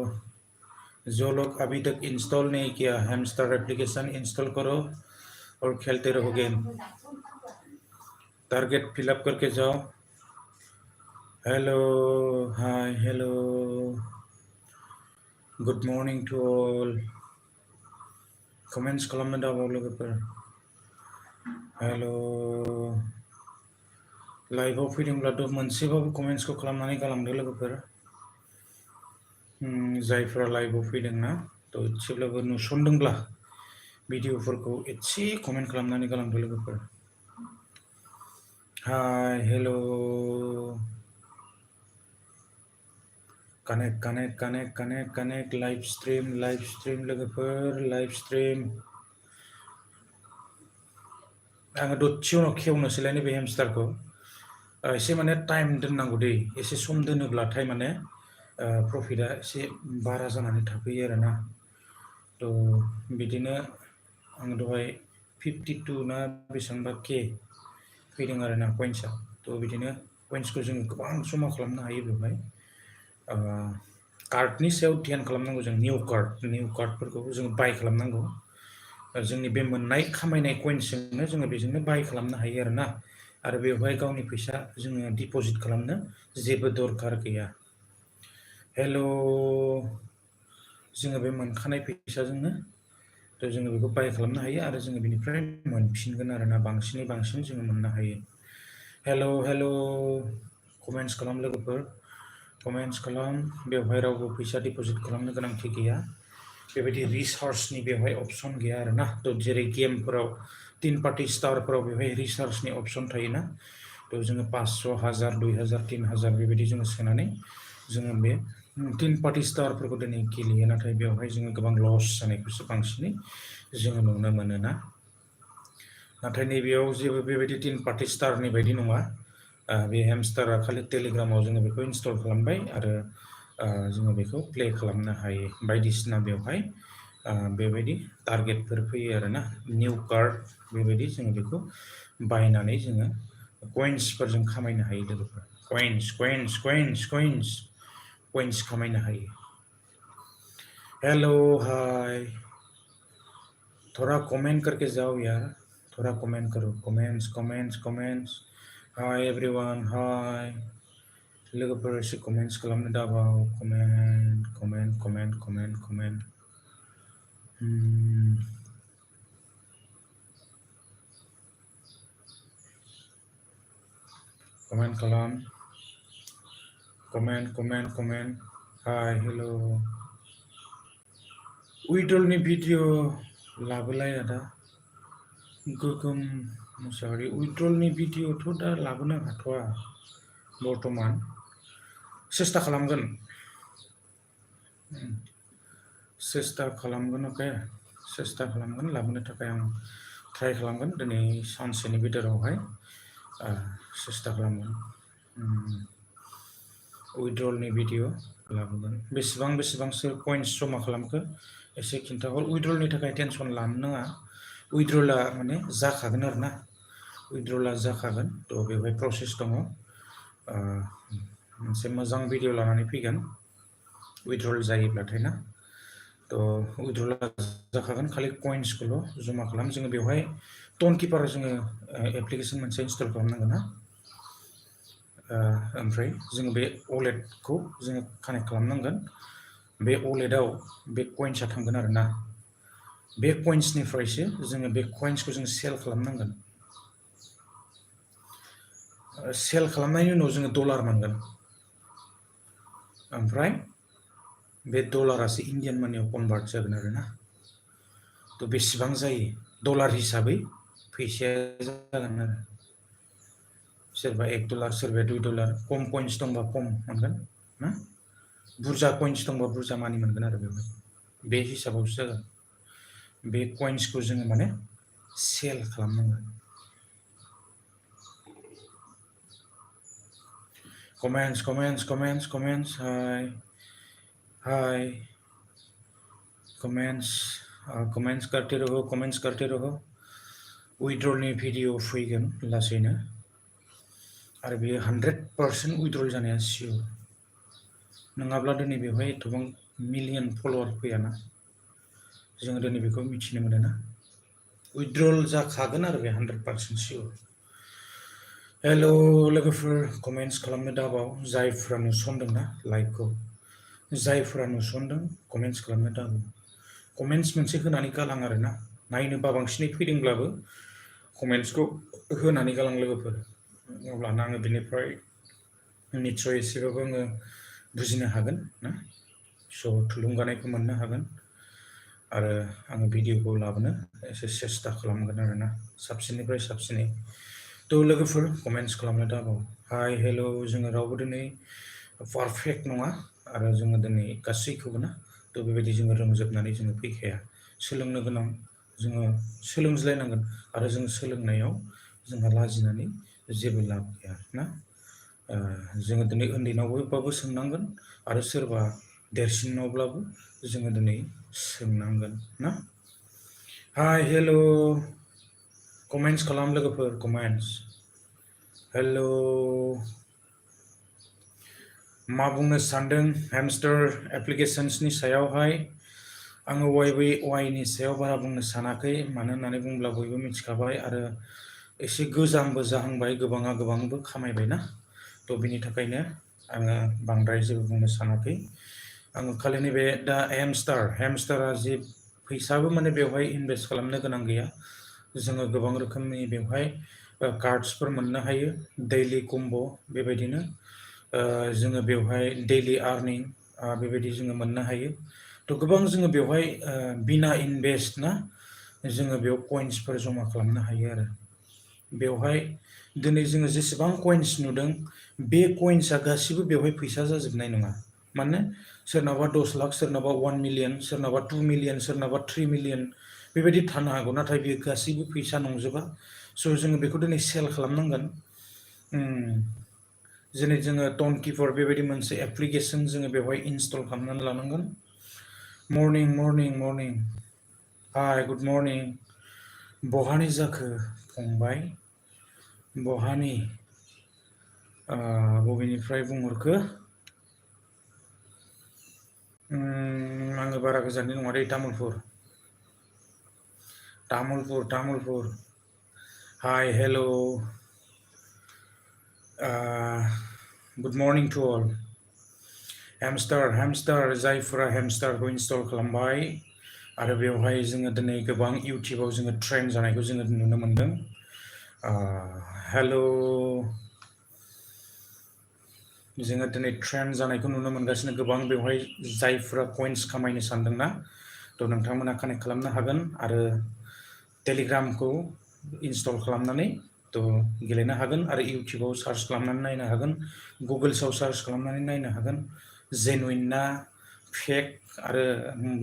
जो लोग अभी तक इंस्टॉल नहीं किया हैमस्टर एप्लीकेशन इंस्टॉल करो और खेलते रहो गेम टारगेट फिलअप करके जाओ hello hi hello good morning to all comments खालामनो दाबाव लोगोफोर हेलो लाइभआव फैदोंब्लाथ' मोनसेबाबो कमेन्ट्सखौ खालामनानै गालांदो लोगोफोर जायफोरा लाइभआव फैदोंना थ' एसेब्लाबो नुसनदोंब्ला भिडिअफोरखौ एसे कमेन्ट खालामनानै गालांदो लोगोफोर hi hello connect live stream लोगोफोर लाइभ स्ट्रिम आङो दसे उनाव खेवनोसैलाय नैबे हेमस्टारखौ एसे माने टाइम दोननांगौ दै एसे सम दोनोब्लाथाय माने प्रफिटआ एसे बारा जानानै थाफैयो आरोना थ' बिदिनो आं दहाय 52 ना बेसेबांबा के फैदों आरोना कइन्सआ थ' बिदिनो कइन्सखौ जोङो गोबां जमा खालामनो हायो बेवहाय कार्डनि सायाव ध्यान खालामनांगौ जों निउ कार्डफोरखौ जोङो बाय खालामनांगौ जोंनि बे मोननाय खामायनाय कइन्सजोंनो जोङो बेजोंनो बाय खालामनो हायो आरोना आरो बेवहाय गावनि फैसा जोङो डिप'जिट खालामनो जेबो दरखार गैया हेल' जोङो बे मोनखानाय फैसाजोंनो थ' जोङो बेखौ बाय खालामनो हायो आरो जोङो बेनिफ्राय मोनफिनगोन आरोना बांसिनै बांसिन जोङो मोननो हायो हेल' कमेन्ट्स खालाम लोगोफोर कमेन्ट्स खालाम बेवहाय रावबो फैसा डिप'जिट खालामनो गोनांथि गैया बेबायदि रिसार्चनि बेवहाय अपसन गैया आरोना थ' जेरै गेमफोराव 3 पार्टि स्टारफोराव बेवहाय रिसार्चनि अपसन थायोना थ' जोङो 500 1000 2000 3000 बेबायदि जोङो सोनानै जोङो बे 3 पार्टि स्टारफोरखौ दिनै गेलेयो नाथाय बेवहाय जोङो गोबां लस जानायखौसो बांसिनै जोङो नुनो मोनोना नाथाय नैबेयाव जेबो बेबायदि 3 पार्टि स्टारनि बायदि नङा बे हेमस्टारा खालि टेलिग्रामाव जोङो बेखौ इनस्टल खालामबाय आरो जोङो बेखौ प्ले खालामनो हायो बायदिसिना बेवहाय बेबायदि टारगेटफोर फैयो आरोना निउ कार्ड बेबायदि जोङो बेखौ बायनानै जोङो कइन्सफोरजों खामायनो हायो लोगोफोर कइन्स खामायनो हायो हेलो हाय थोड़ा कमेंट करके जाओ यार थोड़ा कमेंट करो कमेंट्स हाय एवरीवन हाय लोगोफोर एसे कमेन्ट्स खालामनो दाबाव कमेन्ट कमेन्ट खालाम कमेन्ट हाय हेलो उइड्रलनि भिडिअ लाबोलाय आदा गोगोम मुसाहारि उइड्रलनि भिडिअथ' दा लाबोनो हाथ'वा बर्थमान सेस्था खालामगोन अके सेस्था खालामगोन लाबोनो थाखाय आं ट्राइ खालामगोन दिनै सानसेनि भितरावहाय सेस्था खालामगोन उइड्रलनि भिडिअ लाबोगोन बेसेबांसो कइन्स जमा खालामखो एसे खिन्थाहर उइड्रलनि थाखाय टेनसन लानो नाङा उइड्रला माने जाखागोन आरोना उइड्रला जाखागोन थ' बेवहाय प्रसेस दङ मोनसे मोजां भिडिअ लानानै फैगोन उइड्रल जायोब्लाथाय ना थ' उइड्रला जाखागोन खालि कइन्सखौल' जमा खालाम जोङो बेवहाय टन किपार जोङो एप्लिकेसन मोनसे इनस्टल खालामनांगोन ना ओमफ्राय जोङो बे वालेटखौ जोङो कानेक्ट खालामनांगोन बे वालेटआव बे कइन्सआ थांगोन आरोना बे कइन्सनिफ्रायसो जोङो बे कइन्सखौ जों सेल खालामनांगोन सेल खालामनायनि उनाव जोङो डलार मोनगोन ओमफ्राय बे डलारासो इन्डियान मानियाव कनभार्ट जागोन आरोना थ' बेसेबां जायो डलार हिसाबै फैसाया जागोन आरो सोरबा $1 सोरबा $2 खम कइन्स दंबा खम मोनगोन ना बुरजा कइन्स दंबा बुरजा मानि मोनगोन आरो बेवहाय बे हिसाबावसो जागोन बे कइन्सखौ जोङो माने सेल खालामनांगोन comments hi comments करते रहो withdrawalनि भिडिअ फैगोन लासैनो आरो बेयो 100% withdrawal जानाया सियर नङाब्ला दिनै बेवहाय एथबां मिलियन फलोवार फैयाना जोङो दिनै बेखौ मिथिनो मोनो ना withdrawal जाखागोन आरो बे 100% सियर हेलौ लोगोफोर कमेन्ट्स खालामनो दाबाव जायफ्रा नुसनदोंना लाइभखौ जायफ्रा नुसनदों कमेन्ट्स खालामनो दाबाव कमेन्ट्स मोनसे होनानै गालां आरोना नायनो बांसिनै फैदोंब्लाबो कमेन्ट्सखौ होनानै गालां लोगोफोर अब्लाना आङो बेनिफ्राय निस्सय एसेबाबो आङो बुजिनो हागोन ना स' थुलुंगानायखौ मोननो हागोन आरो आङो भिडिअखौ लाबोनो एसे सेस्था खालामगोन आरोना साबसिननिफ्राय साबसिनै थ' लोगोफोर कमेन्ट्स खालामनो दाबाव हाय हेलौ जोङो रावबो दिनै पारफेक्ट नङा आरो जोङो दिनै गासैखौबो ना थ' बेबायदि जोङो रोंजोबनानै जोङो फैखाया सोलोंनो गोनां जोङो सोलोंज्लायनांगोन आरो जों सोलोंनायाव जोंहा लाजिनानै जेबो लाब गैया ना जोङो दिनै उन्दैनावबाबो सोंनांगोन आरो सोरबा देरसिनावब्लाबो जोङो दिनै सोंनांगोन ना हाय हेलौ कमेन्ट्स खालाम लोगोफोर कमेन्ट्स हेलौ मा बुंनो सानदों हेमस्टार एप्लिकेशन्सनि सायावहाय आङो YBY नि सायाव बारा बुंनो सानाखै मानो होननानै बुङोब्ला बयबो मिथिखाबाय आरो एसे गोजामबो जाहांबाय गोबाङा गोबांबो खामायबायना थ' बिनि थाखायनो आङो बांद्राय जेबो बुंनो सानाखै आङो खालि नैबे दा हेमस्टारा जि फैसाबो माने बेवहाय इनभेस्ट खालामनो गोनां गैया जोङो गोबां रोखोमनि बेवहाय कार्ड्सफोर मोननो हायो दैलि कम्ब' बेबायदिनो जोङो बेवहाय दैलि आर्निं बेबायदि जोङो मोननो हायो थ' गोबां जोङो बेवहाय बिना इनभेस्ट ना जोङो बेयाव कइन्सफोर जमा खालामनो हायो आरो बेवहाय दिनै जोङो जेसेबां कइन्स नुदों बे कइन्सआ गासिबो बेवहाय फैसा जाजोबनाय नङा माने सोरनाबा 10 लाख सोरनाबा 1 मिलियन सोरनाबा 2 मिलियन सोरनाबा 3 मिलियन बेबायदि थानो हागौ नाथाय बेयो गासैबो फैसा नंजोबा स' जोङो बेखौ दिनै सेल खालामनांगोन जेरै जोङो टन किपर बेबायदि मोनसे एप्लिकेसन जोङो बेवहाय इनस्टल खालामनानै लानांगोन मर्निं हाय गुड मर्निं बहानि जाखो फंबाय बहानि बबेनिफ्राय बुंहरखो आङो बारा गोजाननि नङा दै Tamulpur hi hello good morning to all हेमस्टार जायफोरा हेमस्टारखौ इनस्टल खालामबाय आरो बेवहाय जोङो दिनै गोबां इउटिउबाव जोङो ट्रेन्ड जानायखौ जोङो नुनो मोनदों हेलौ जोङो दिनै ट्रेन्ड जानायखौ नुनो मोनगासिनो गोबां बेवहाय जायफोरा कइन्स खामायनो सानदोंना थ' नोंथांमोना कानेक्ट खालामनो हागोन आरो टेलिग्रामखौ इनस्टल खालामनानै थ' गेलेनो हागोन आरो इउटिउबाव सार्च खालामनानै नायनो हागोन गुगोल्सआव सार्च खालामनानै नायनो हागोन जेनुइन ना फेक आरो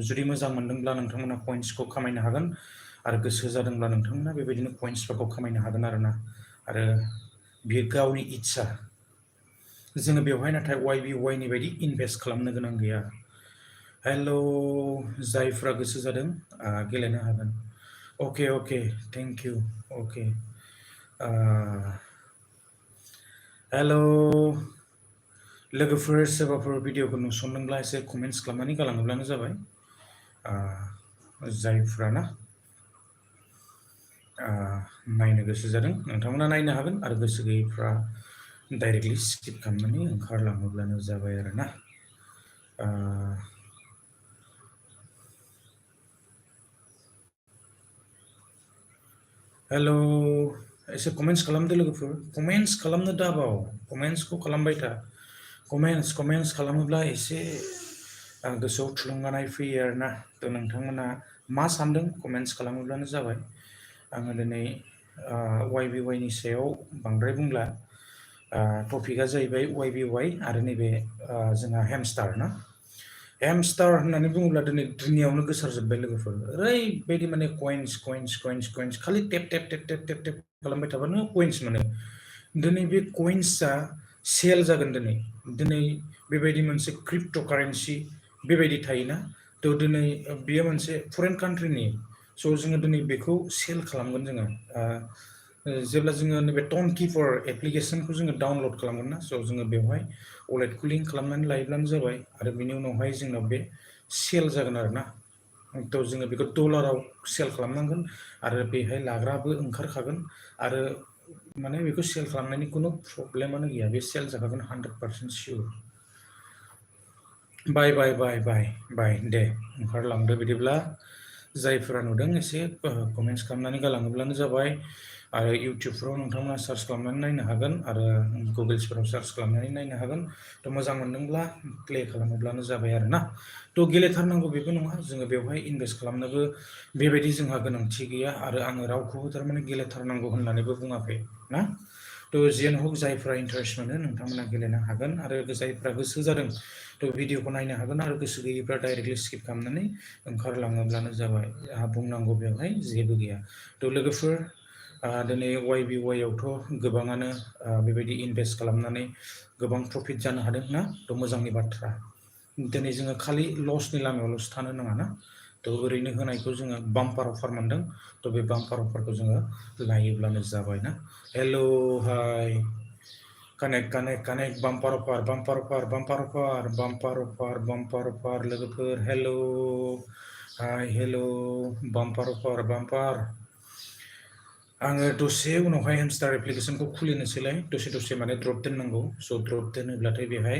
जुदि मोजां मोनदोंब्ला नोंथांमोना कइन्सखौ खामायनो हागोन आरो गोसो जादोंब्ला नोंथांमोना बेबायदिनो कइन्सफोरखौ खामायनो हागोन आरोना आरो बियो गावनि इच्छा जोङो बेवहाय नाथाय YBY नि बायदि इनभेस्ट खालामनो गोनां गैया हेलौ जायफ्रा गोसो जादों गेलेनो हागोन अके थेंक इउ अके हेलौ लोगोफोर सोरबाफोर भिडिअखौ नुसनदोंब्ला एसे कमेन्ट्स खालामनानै गालाङोब्लानो जाबाय जायफ्रा ना नायनो गोसो जादों नोंथांमोना नायनो हागोन आरो गोसो गैयैफ्रा डाइरेक्टलि स्किप खालामनानै ओंखारलाङोब्लानो जाबाय आरोना हेलौ एसे कमेन्ट्स खालामदो लोगोफोर कमेन्ट्स खालामनो दाबाव कमेन्ट्सखौ खालामबाय था कमेन्ट्स खालामोब्ला एसे गोसोआव थुलुंगानाय फैयो आरोना थ' नोंथांमोना मा सानदों कमेन्ट्स खालामोब्लानो जाबाय आङो दिनै YBY नि सायाव बांद्राय बुंला टपिकआ जाहैबाय YBY आरो नैबे जोंहा हेमस्टार ना हेमस्टार होननानै बुङोब्ला दिनै दुनियावनो गोसारजोब्बाय लोगोफोर ओरैबायदि माने कइन्स खालि टेप खालामबाय थाबानो कइन्स मोनो दिनै बे कइन्सआ सेल जागोन दिनै बेबायदि मोनसे क्रिप्ट' कारेन्सि बेबायदि थायोना थ' दिनै बेयो मोनसे फरेन कान्ट्रिनि स' जोङो दिनै बेखौ सेल खालामगोन जोङो जेब्ला जोङो नैबे टन किपार एप्लिकेसनखौ जोङो डाउनलड खालामगोन ना स' जोङो बेवहाय वालेटखौ लिंक खालामनानै लायोब्लानो जाबाय आरो बिनि उनावहाय जोंनाव बे सेल जागोन आरोना थ' जोङो बेखौ डलाराव सेल खालामनांगोन आरो बेहाय लाग्राबो ओंखारखागोन आरो माने बेखौ सेल खालामनायनि खुनु प्रब्लेमानो गैया बे सेल जाखागोन 100% सियर बाय दे ओंखारलांदो बिदिब्ला जायफोरा नुदों एसे कमेन्ट्स खालामनानै गालाङोब्लानो जाबाय आरो इउटिउबफ्राव नोंथांमोना सार्च खालामनानै नायनो हागोन आरो गुगोल्सफोराव सार्च खालामनानै नायनो हागोन थ' मोजां मोनदोंब्ला प्ले खालामोब्लानो जाबाय आरो ना थ' गेलेथारनांगौ बेबो नङा जोङो बेवहाय इनभेस्ट खालामनोबो बेबायदि जोंहा गोनांथि गैया आरो आङो रावखौबो थारमाने गेलेथारनांगौ होननानैबो बुङाखै ना थ' जियानो हक जायफ्रा इन्टारेस्ट मोनो नोंथांमोना गेलेनो हागोन आरो जायफ्रा गोसो जादों थ' भिडिअखौ नायनो हागोन आरो गोसो गैयैफ्रा डाइरेक्टलि स्किप खालामनानै ओंखारलाङोब्लानो जाबाय आंहा बुंनांगौ बेवहाय जेबो गैया थ' लोगोफोर दिनै YBY आवथ' गोबाङानो बेबायदि इनभेस्ट खालामनानै गोबां प्रफिट जानो हादों ना थ' मोजांनि बाथ्रा दिनै जोङो खालि लसनि लामायावल'सो थानो नाङा ना थ' ओरैनो होनायखौ जोङो बाम्पार अफार मोनदों थ' बे बाम्पार अफारखौ जोङो लायोब्लानो जाबाय ना हेल' हाय कानेक्ट बाम्पार अफार लोगोफोर हेल' हाय हेल' बाम्पार अफार आङो दसे उनावहाय हेमस्टार एप्लिकेसनखौ खुलिनोसैलाय दसे माने द्रप दोननांगौ स' द्रप दोनोब्लाथाय बेहाय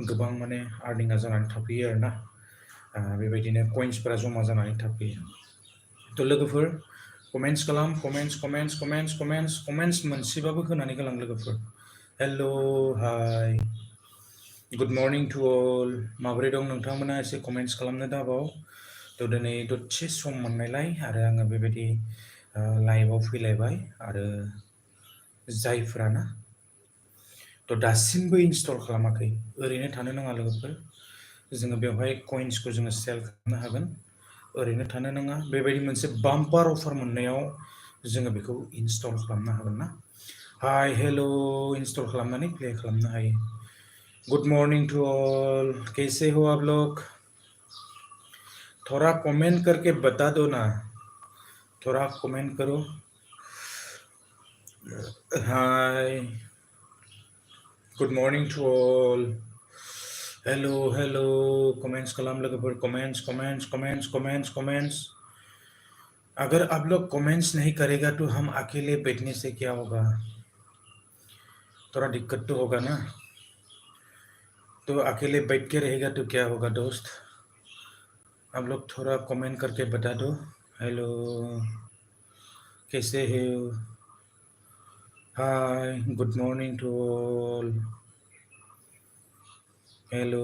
गोबां माने आर्निंआ जानानै थाफैयो आरोना बेबायदिनो कइन्सफोरा जमा जानानै थाफैयो थ' लोगोफोर कमेन्ट्स खालाम कमेन्ट्स मोनसेबाबो होनानै गालां लोगोफोर हेल' हाय गुड मर्निं टु अल माबोरै दं नोंथांमोना एसे कमेन्ट्स खालामनो दाबाव थ' दिनै दसे सम मोननायलाय आरो आङो बेबायदि लाइभआव फैलायबाय आरो जायफ्राना थ' दासिमबो इनस्टल खालामाखै ओरैनो थानो नाङा लोगोफोर जोङो बेवहाय कइन्सखौ जोङो सेल खालामनो हागोन ओरैनो थानो नाङा बेबायदि मोनसे बाम्पार अफार मोननायाव जोङो बेखौ इनस्टल खालामनो हागोन ना हाय हेल' इनस्टल खालामनानै प्ले खालामनो हायो गुड मॉर्निंग टू ऑल कैसे हो आप लोग थोड़ा कमेंट करके बता दो ना थोड़ा कमेंट करो hi good morning to all hello comments खालाम लोगोफोर कमेंट्स अगर आप लोग कमेंट्स नहीं करेगा तो हम अकेले बैठने से क्या होगा थोड़ा दिक्कत तो होगा ना तो अकेले बैठ के रहेगा तो क्या होगा दोस्त आप लोग थोड़ा कमेंट करके बता दो हेलो कैसे हो hi good morning to all hello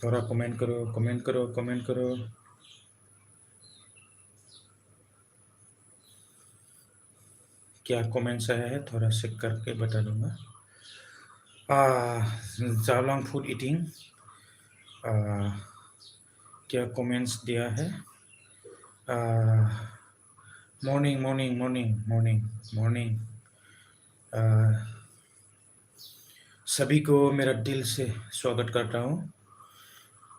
थोड़ा कमेंट करो क्या कमेंट्स आया है थोड़ा चेक करके बता दूंगा जावलांग फूड ईटिंग क्या कमेंट्स दिया है मॉर्निंग सभी को मेरा दिल से स्वागत करता हूँ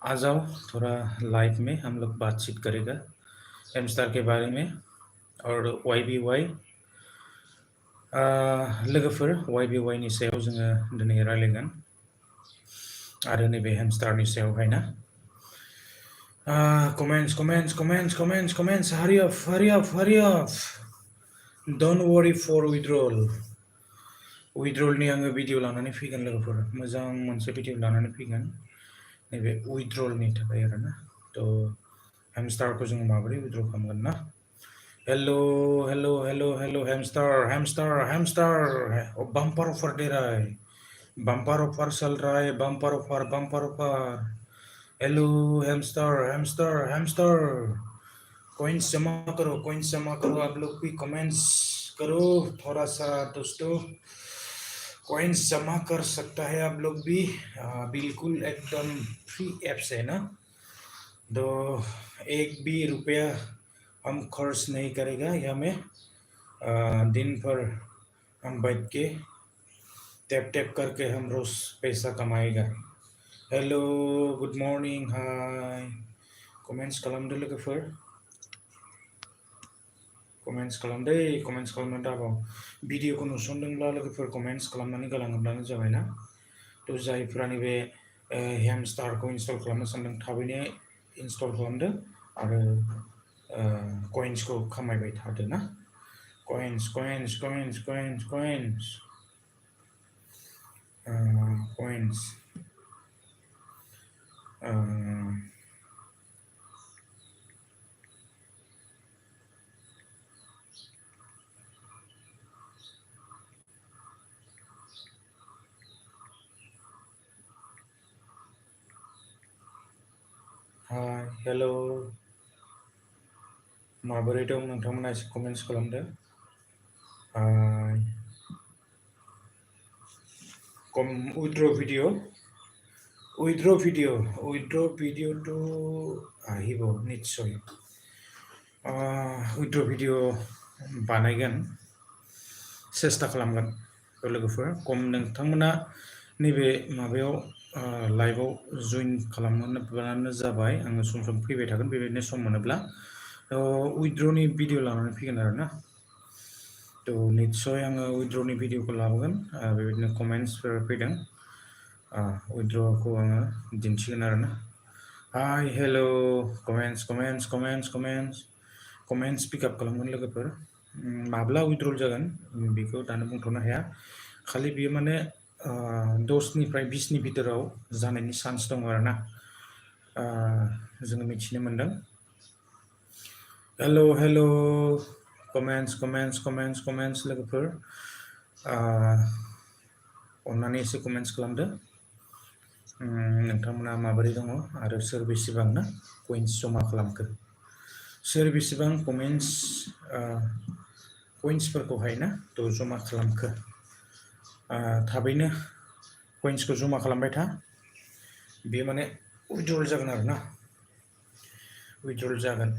आ जाओ थोड़ा लाइव में हम लोग बातचीत करेगा हेमस्टार के बारे में और YBY लोगोफोर YBY नि सायाव जोङो दिनै रायलायगोन आरो नैबे हेमस्टारनि सायावहाय ना comments hurry up don't worry for withdrawalनि आङो भिडिअ लानानै फैगोन लोगोफोर मोजां मोनसे भिडिअ लानानै फैगोन नैबे withdrawalनि थाखाय आरोना थ' हेमस्टारखौ जोङो माबोरै withdraw खालामगोन ना Hello, hamster. Oh, bumper offer दे रहा है, bumper offer चल रहा है, bumper offer. Hello, hamster. coins जमा करो आप लोग भी कमेंट्स करो थोड़ा सा दोस्तों. कॉइन्स जमा कर सकता है आप लोग भी. बिल्कुल एकदम फ्री ऐप्स है ना. तो एक भी रुपया हम खर्च नहीं करेगा यहाँ में. दिन भर हम बैठ के टैप टैप करके हम रोज पैसा कमाएगा. Hello good morning hi. Comments खालामदो लोगोफोर. कमेंट्स खालामनो दाबाव. भिडिअखौ नुसनदोंब्ला लोगोफोर कमेंट्स खालामनानै गालाङोब्लानो जाबाय ना. थ' जायफ्रा नैबे हेमस्टारखौ इनस्टल खालामनो सानदों थाबैनो इनस्टल खालामदो आरो कइन्सखौ खामायबाय थादो ना. coins. Coins. Hi, hello. माबोरै दं नोंथांमोना एसे कमेन्ट्स खालामदो. withdraw video to আহিব নিশ্চয়. withdraw video बानायगोन सेस्था खालामगोन लोगोफोर. नोंथांमोना नैबे माबायाव लाइभआव जइन खालामनो जाबाय. आङो सम सम फैबाय थागोन बेबायदिनो सम मोनोब्ला. withdrawनि भिडिअ लानानै फैगोन आरो ना. थ' निस्सय आङो withdrawनि भिडिअखौ लाबोगोन. बेबायदिनो कमेन्ट्सफोर फैदों. withdrawखौ आङो दिन्थिगोन आरो ना. हाय हेलो. कमेन्ट्स पिकआप खालामगोन लोगोफोर. माब्ला withdrawal जागोन बेखौ दानो बुंथ'नो हाया. खालि बियो माने 10 निफ्राय 20 नि भितराव जानायनि चान्स दङ आरो ना. जोङो मिथिनो मोनदों. हेलो. कमेन्ट्स लोगोफोर. अन्नानै एसे कमेन्ट्स खालामदो. नोंथांमोना माबोरै दङ आरो सोर बेसेबां ना कइन्स जमा खालामखो. सोर बेसेबां कइन्सफोरखौहाय ना थ' जमा खालामखो. थाबैनो कइन्सखौ जमा खालामबाय था. बेयो माने withdrawal जागोन आरो ना. withdrawal जागोन.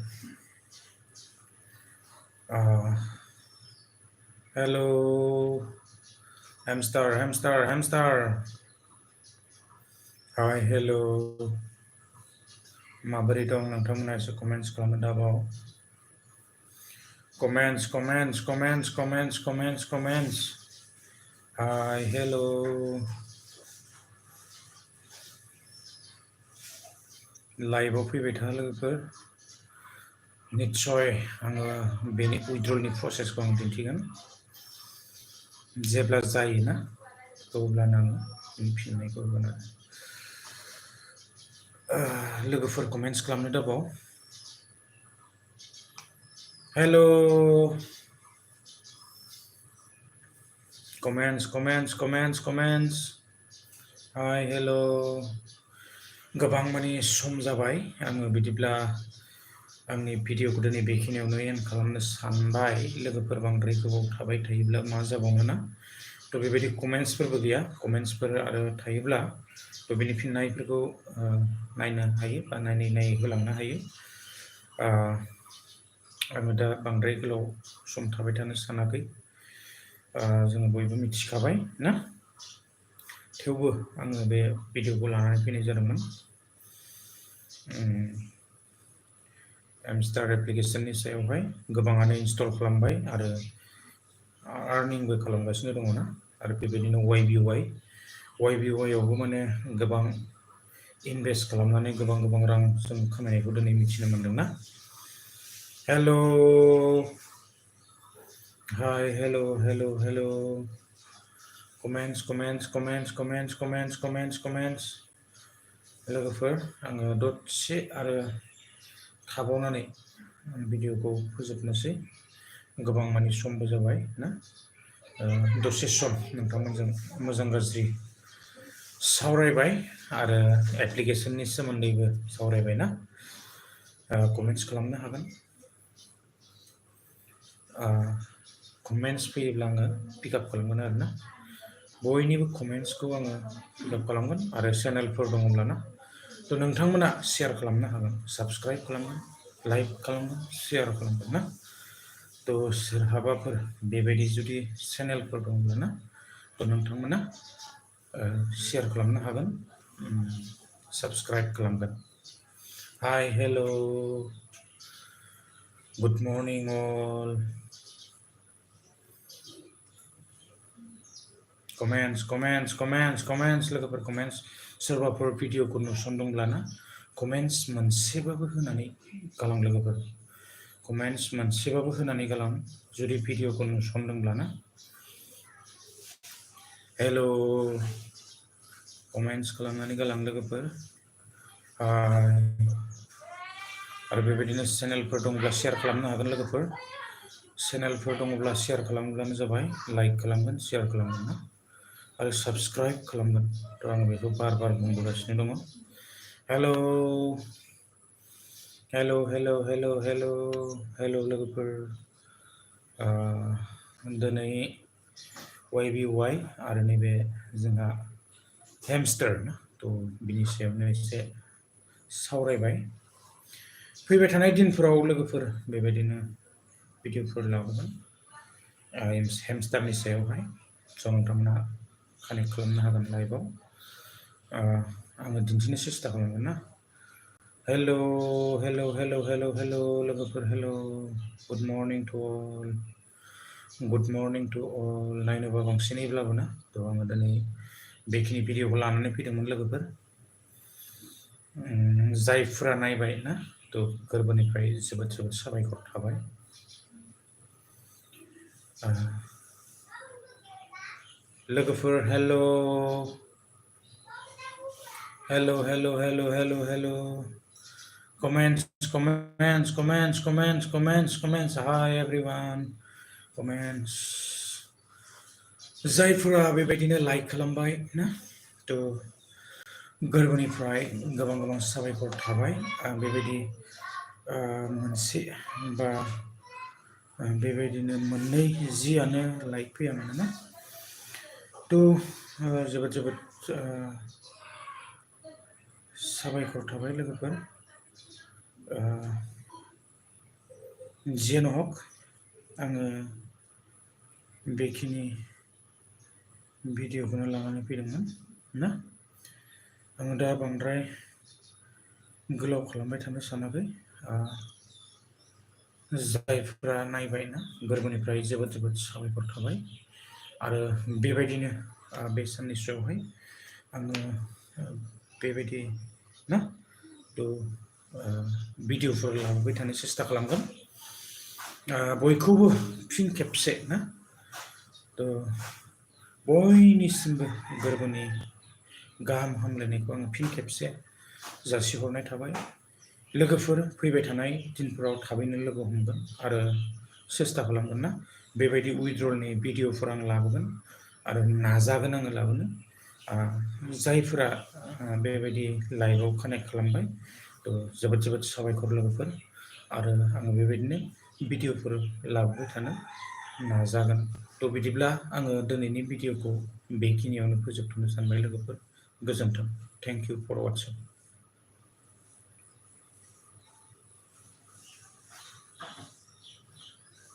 Hello hamster. Hi hello. माबोरै दं नोंथांमोना एसे कमेन्ट्स खालामनो दाबाव. कमेन्ट्स. Hi hello. लाइभआव फैबाय था लोगोफोर. निस्सय आङो बेनि withdrawalनि प्रसेसखौ आं दिन्थिगोन. जेब्ला जायोना अब्लानो आङो फिननायखौ होगोन आरो. लोगोफोर कमेन्ट्स खालामनो दाबाव. हेलो. कमेन्ट्स. Hi hello. गोबां माने सम जाबाय. आङो बिदिब्ला आंनि भिडिअखौ दिनै बेखिनियावनो एन्ड खालामनो सानबाय. लोगोफोर बांद्राय गोबाव थाबाय थायोब्ला मा जाबावनो ना. थ' बेबायदि कमेन्ट्सफोरबो गैया. कमेन्ट्सफोर आरो थायोब्ला थ' बेनि फिननायफोरखौ नायनो हायो बा नायै होलांनो हायो. आङो दा बांद्राय गोलाव सम थाबाय थानो सानाखै. जोङो बयबो मिथिखाबाय ना. थेवबो आङो बे भिडिअखौ लानानै फैनाय जादोंमोन. hamstar एप्लिकेशननि सायावहाय गोबाङानो इनस्टल खालामबाय आरो आर्निंबो खालामगासिनो दङ ना. आरो बेबायदिनो YBY आवबो माने गोबां इनभेस्ट खालामनानै गोबां रां जों खामायनायखौ दिनै मिथिनो मोनदों ना. हेलो. Hi hello. कमेन्ट्स. लोगोफोर आङो दसे आरो थाबावनानै भिडिअखौ फोजोबनोसै गोबां मानि समबो जाबाय ना दसे सम नोंथांमोनजों मोजां गाज्रि सावरायबाय आरो एप्लिकेसननि सोमोन्दैबो सावरायबाय ना कमेन्ट्स खालामनो हागोन कमेन्ट्स फैयोब्ला आङो पिकआप खालामगोन आरोना बयनिबो कमेन्ट्सखौ आङो पिकआप खालामगोन आरो चेनेलफोर दङब्लाना थ' नोंथांमोना शेयार खालामनो हागोन साबस्क्राइब खालामगोन लाइक खालामगोन शेयार खालामगोन ना थ' सोरहाबाफोर बेबायदि जुदि चेनेलफोर दङब्लाना थ' नोंथांमोना शेयार खालामनो हागोन साबस्क्राइब खालामगोन हाय हेल' गुड मर्निं अल कमेन्ट्स लोगोफोर कमेन्ट्स सोरबाफोर भिडिअखौ नुसनदोंब्लाना कमेन्ट्स मोनसेबाबो होनानै गालां लोगोफोर कमेन्ट्स मोनसेबाबो होनानै गालां जुदि भिडिअखौ नुसनदोंब्लाना हेल' कमेन्ट्स खालामनानै गालां लोगोफोर आरो बेबायदिनो चेनेलफोर दंब्ला शेयार खालामनो हागोन लोगोफोर चेनेलफोर दङब्ला शेयार खालामब्लानो जाबाय लाइक खालामगोन शेयार खालामगोन ना आरो साबस्क्राइब खालामगोन थ' आं बेखौ बार बार बुंबोगासिनो दङ हेल' लोगोफोर दिनै YBY आरो नैबे जोंहा हेमस्टार ना थ' बिनि सायावनो एसे सावरायबाय फैबाय थानाय दिनफोराव लोगोफोर बेबायदिनो भिडिअफोर लाबोगोन हेमस्टारनि सायावहाय स' नोंथांमोना कानेक्ट खालामनो हागोन लाइभआव आङो दिन्थिनो सेस्था खालामगोन ना हेल' लोगोफोर हेल' गुड मर्निं टु अल नायनोबा बांसिनैब्लाबो ना थ' आङो दिनै बेखिनि भिडिअखौ लानानै फैदोंमोन लोगोफोर जायफोरा नायबाय ना थ' गोरबोनिफ्राय जोबोद साबायखर थाबाय लोगोफोर हेल' comments hi everyone comments जायफोरा बेबायदिनो लाइक खालामबाय ना थ' गोरबोनिफ्राय गोबां साबायखर थाबाय आं बेबायदि मोनसे बा बेबायदिनो मोननै जियानो लाइक फैया मानोना थ' जोबोद साबायखर थाबाय लोगोफोर जियानो हक आङो बेखिनि भिडिअखौनो लानानै फैदोंमोन ना आङो दा बांद्राय गोलाव खालामबाय थानो सानाखै जायफोरा नायबाय ना गोरबोनिफ्राय जोबोद साबायखर थाबाय आरो बेबायदिनो बे साननैसोआवहाय आङो बेबायदि ना थ' भिडिअफोर लाबोबाय थानो सेस्था खालामगोन बयखौबो फिन खेबसे ना थ' बयनिसिमबो गोरबोनि गाहाम हामलायनायखौ आङो फिन खेबसे जासिहरनाय थाबाय लोगोफोर फैबाय थानाय दिनफोराव थाबैनो लोगो हमगोन आरो सेस्था खालामगोन ना बेबायदि उइथड्रलनि भिडिअफोर आं लाबोगोन आरो नाजागोन आङो लाबोनो जायफोरा बेबायदि लाइभआव कानेक्ट खालामबाय थ' जोबोद साबायखर लोगोफोर आरो आङो बेबायदिनो भिडिअफोर लाबोबाय थानो नाजागोन थ' बिदिब्ला आङो दिनैनि भिडिअखौ बेखिनियावनो फोजोबथ'नो सानबाय लोगोफोर गोजोन्थों थेंक इउ फर वाचिं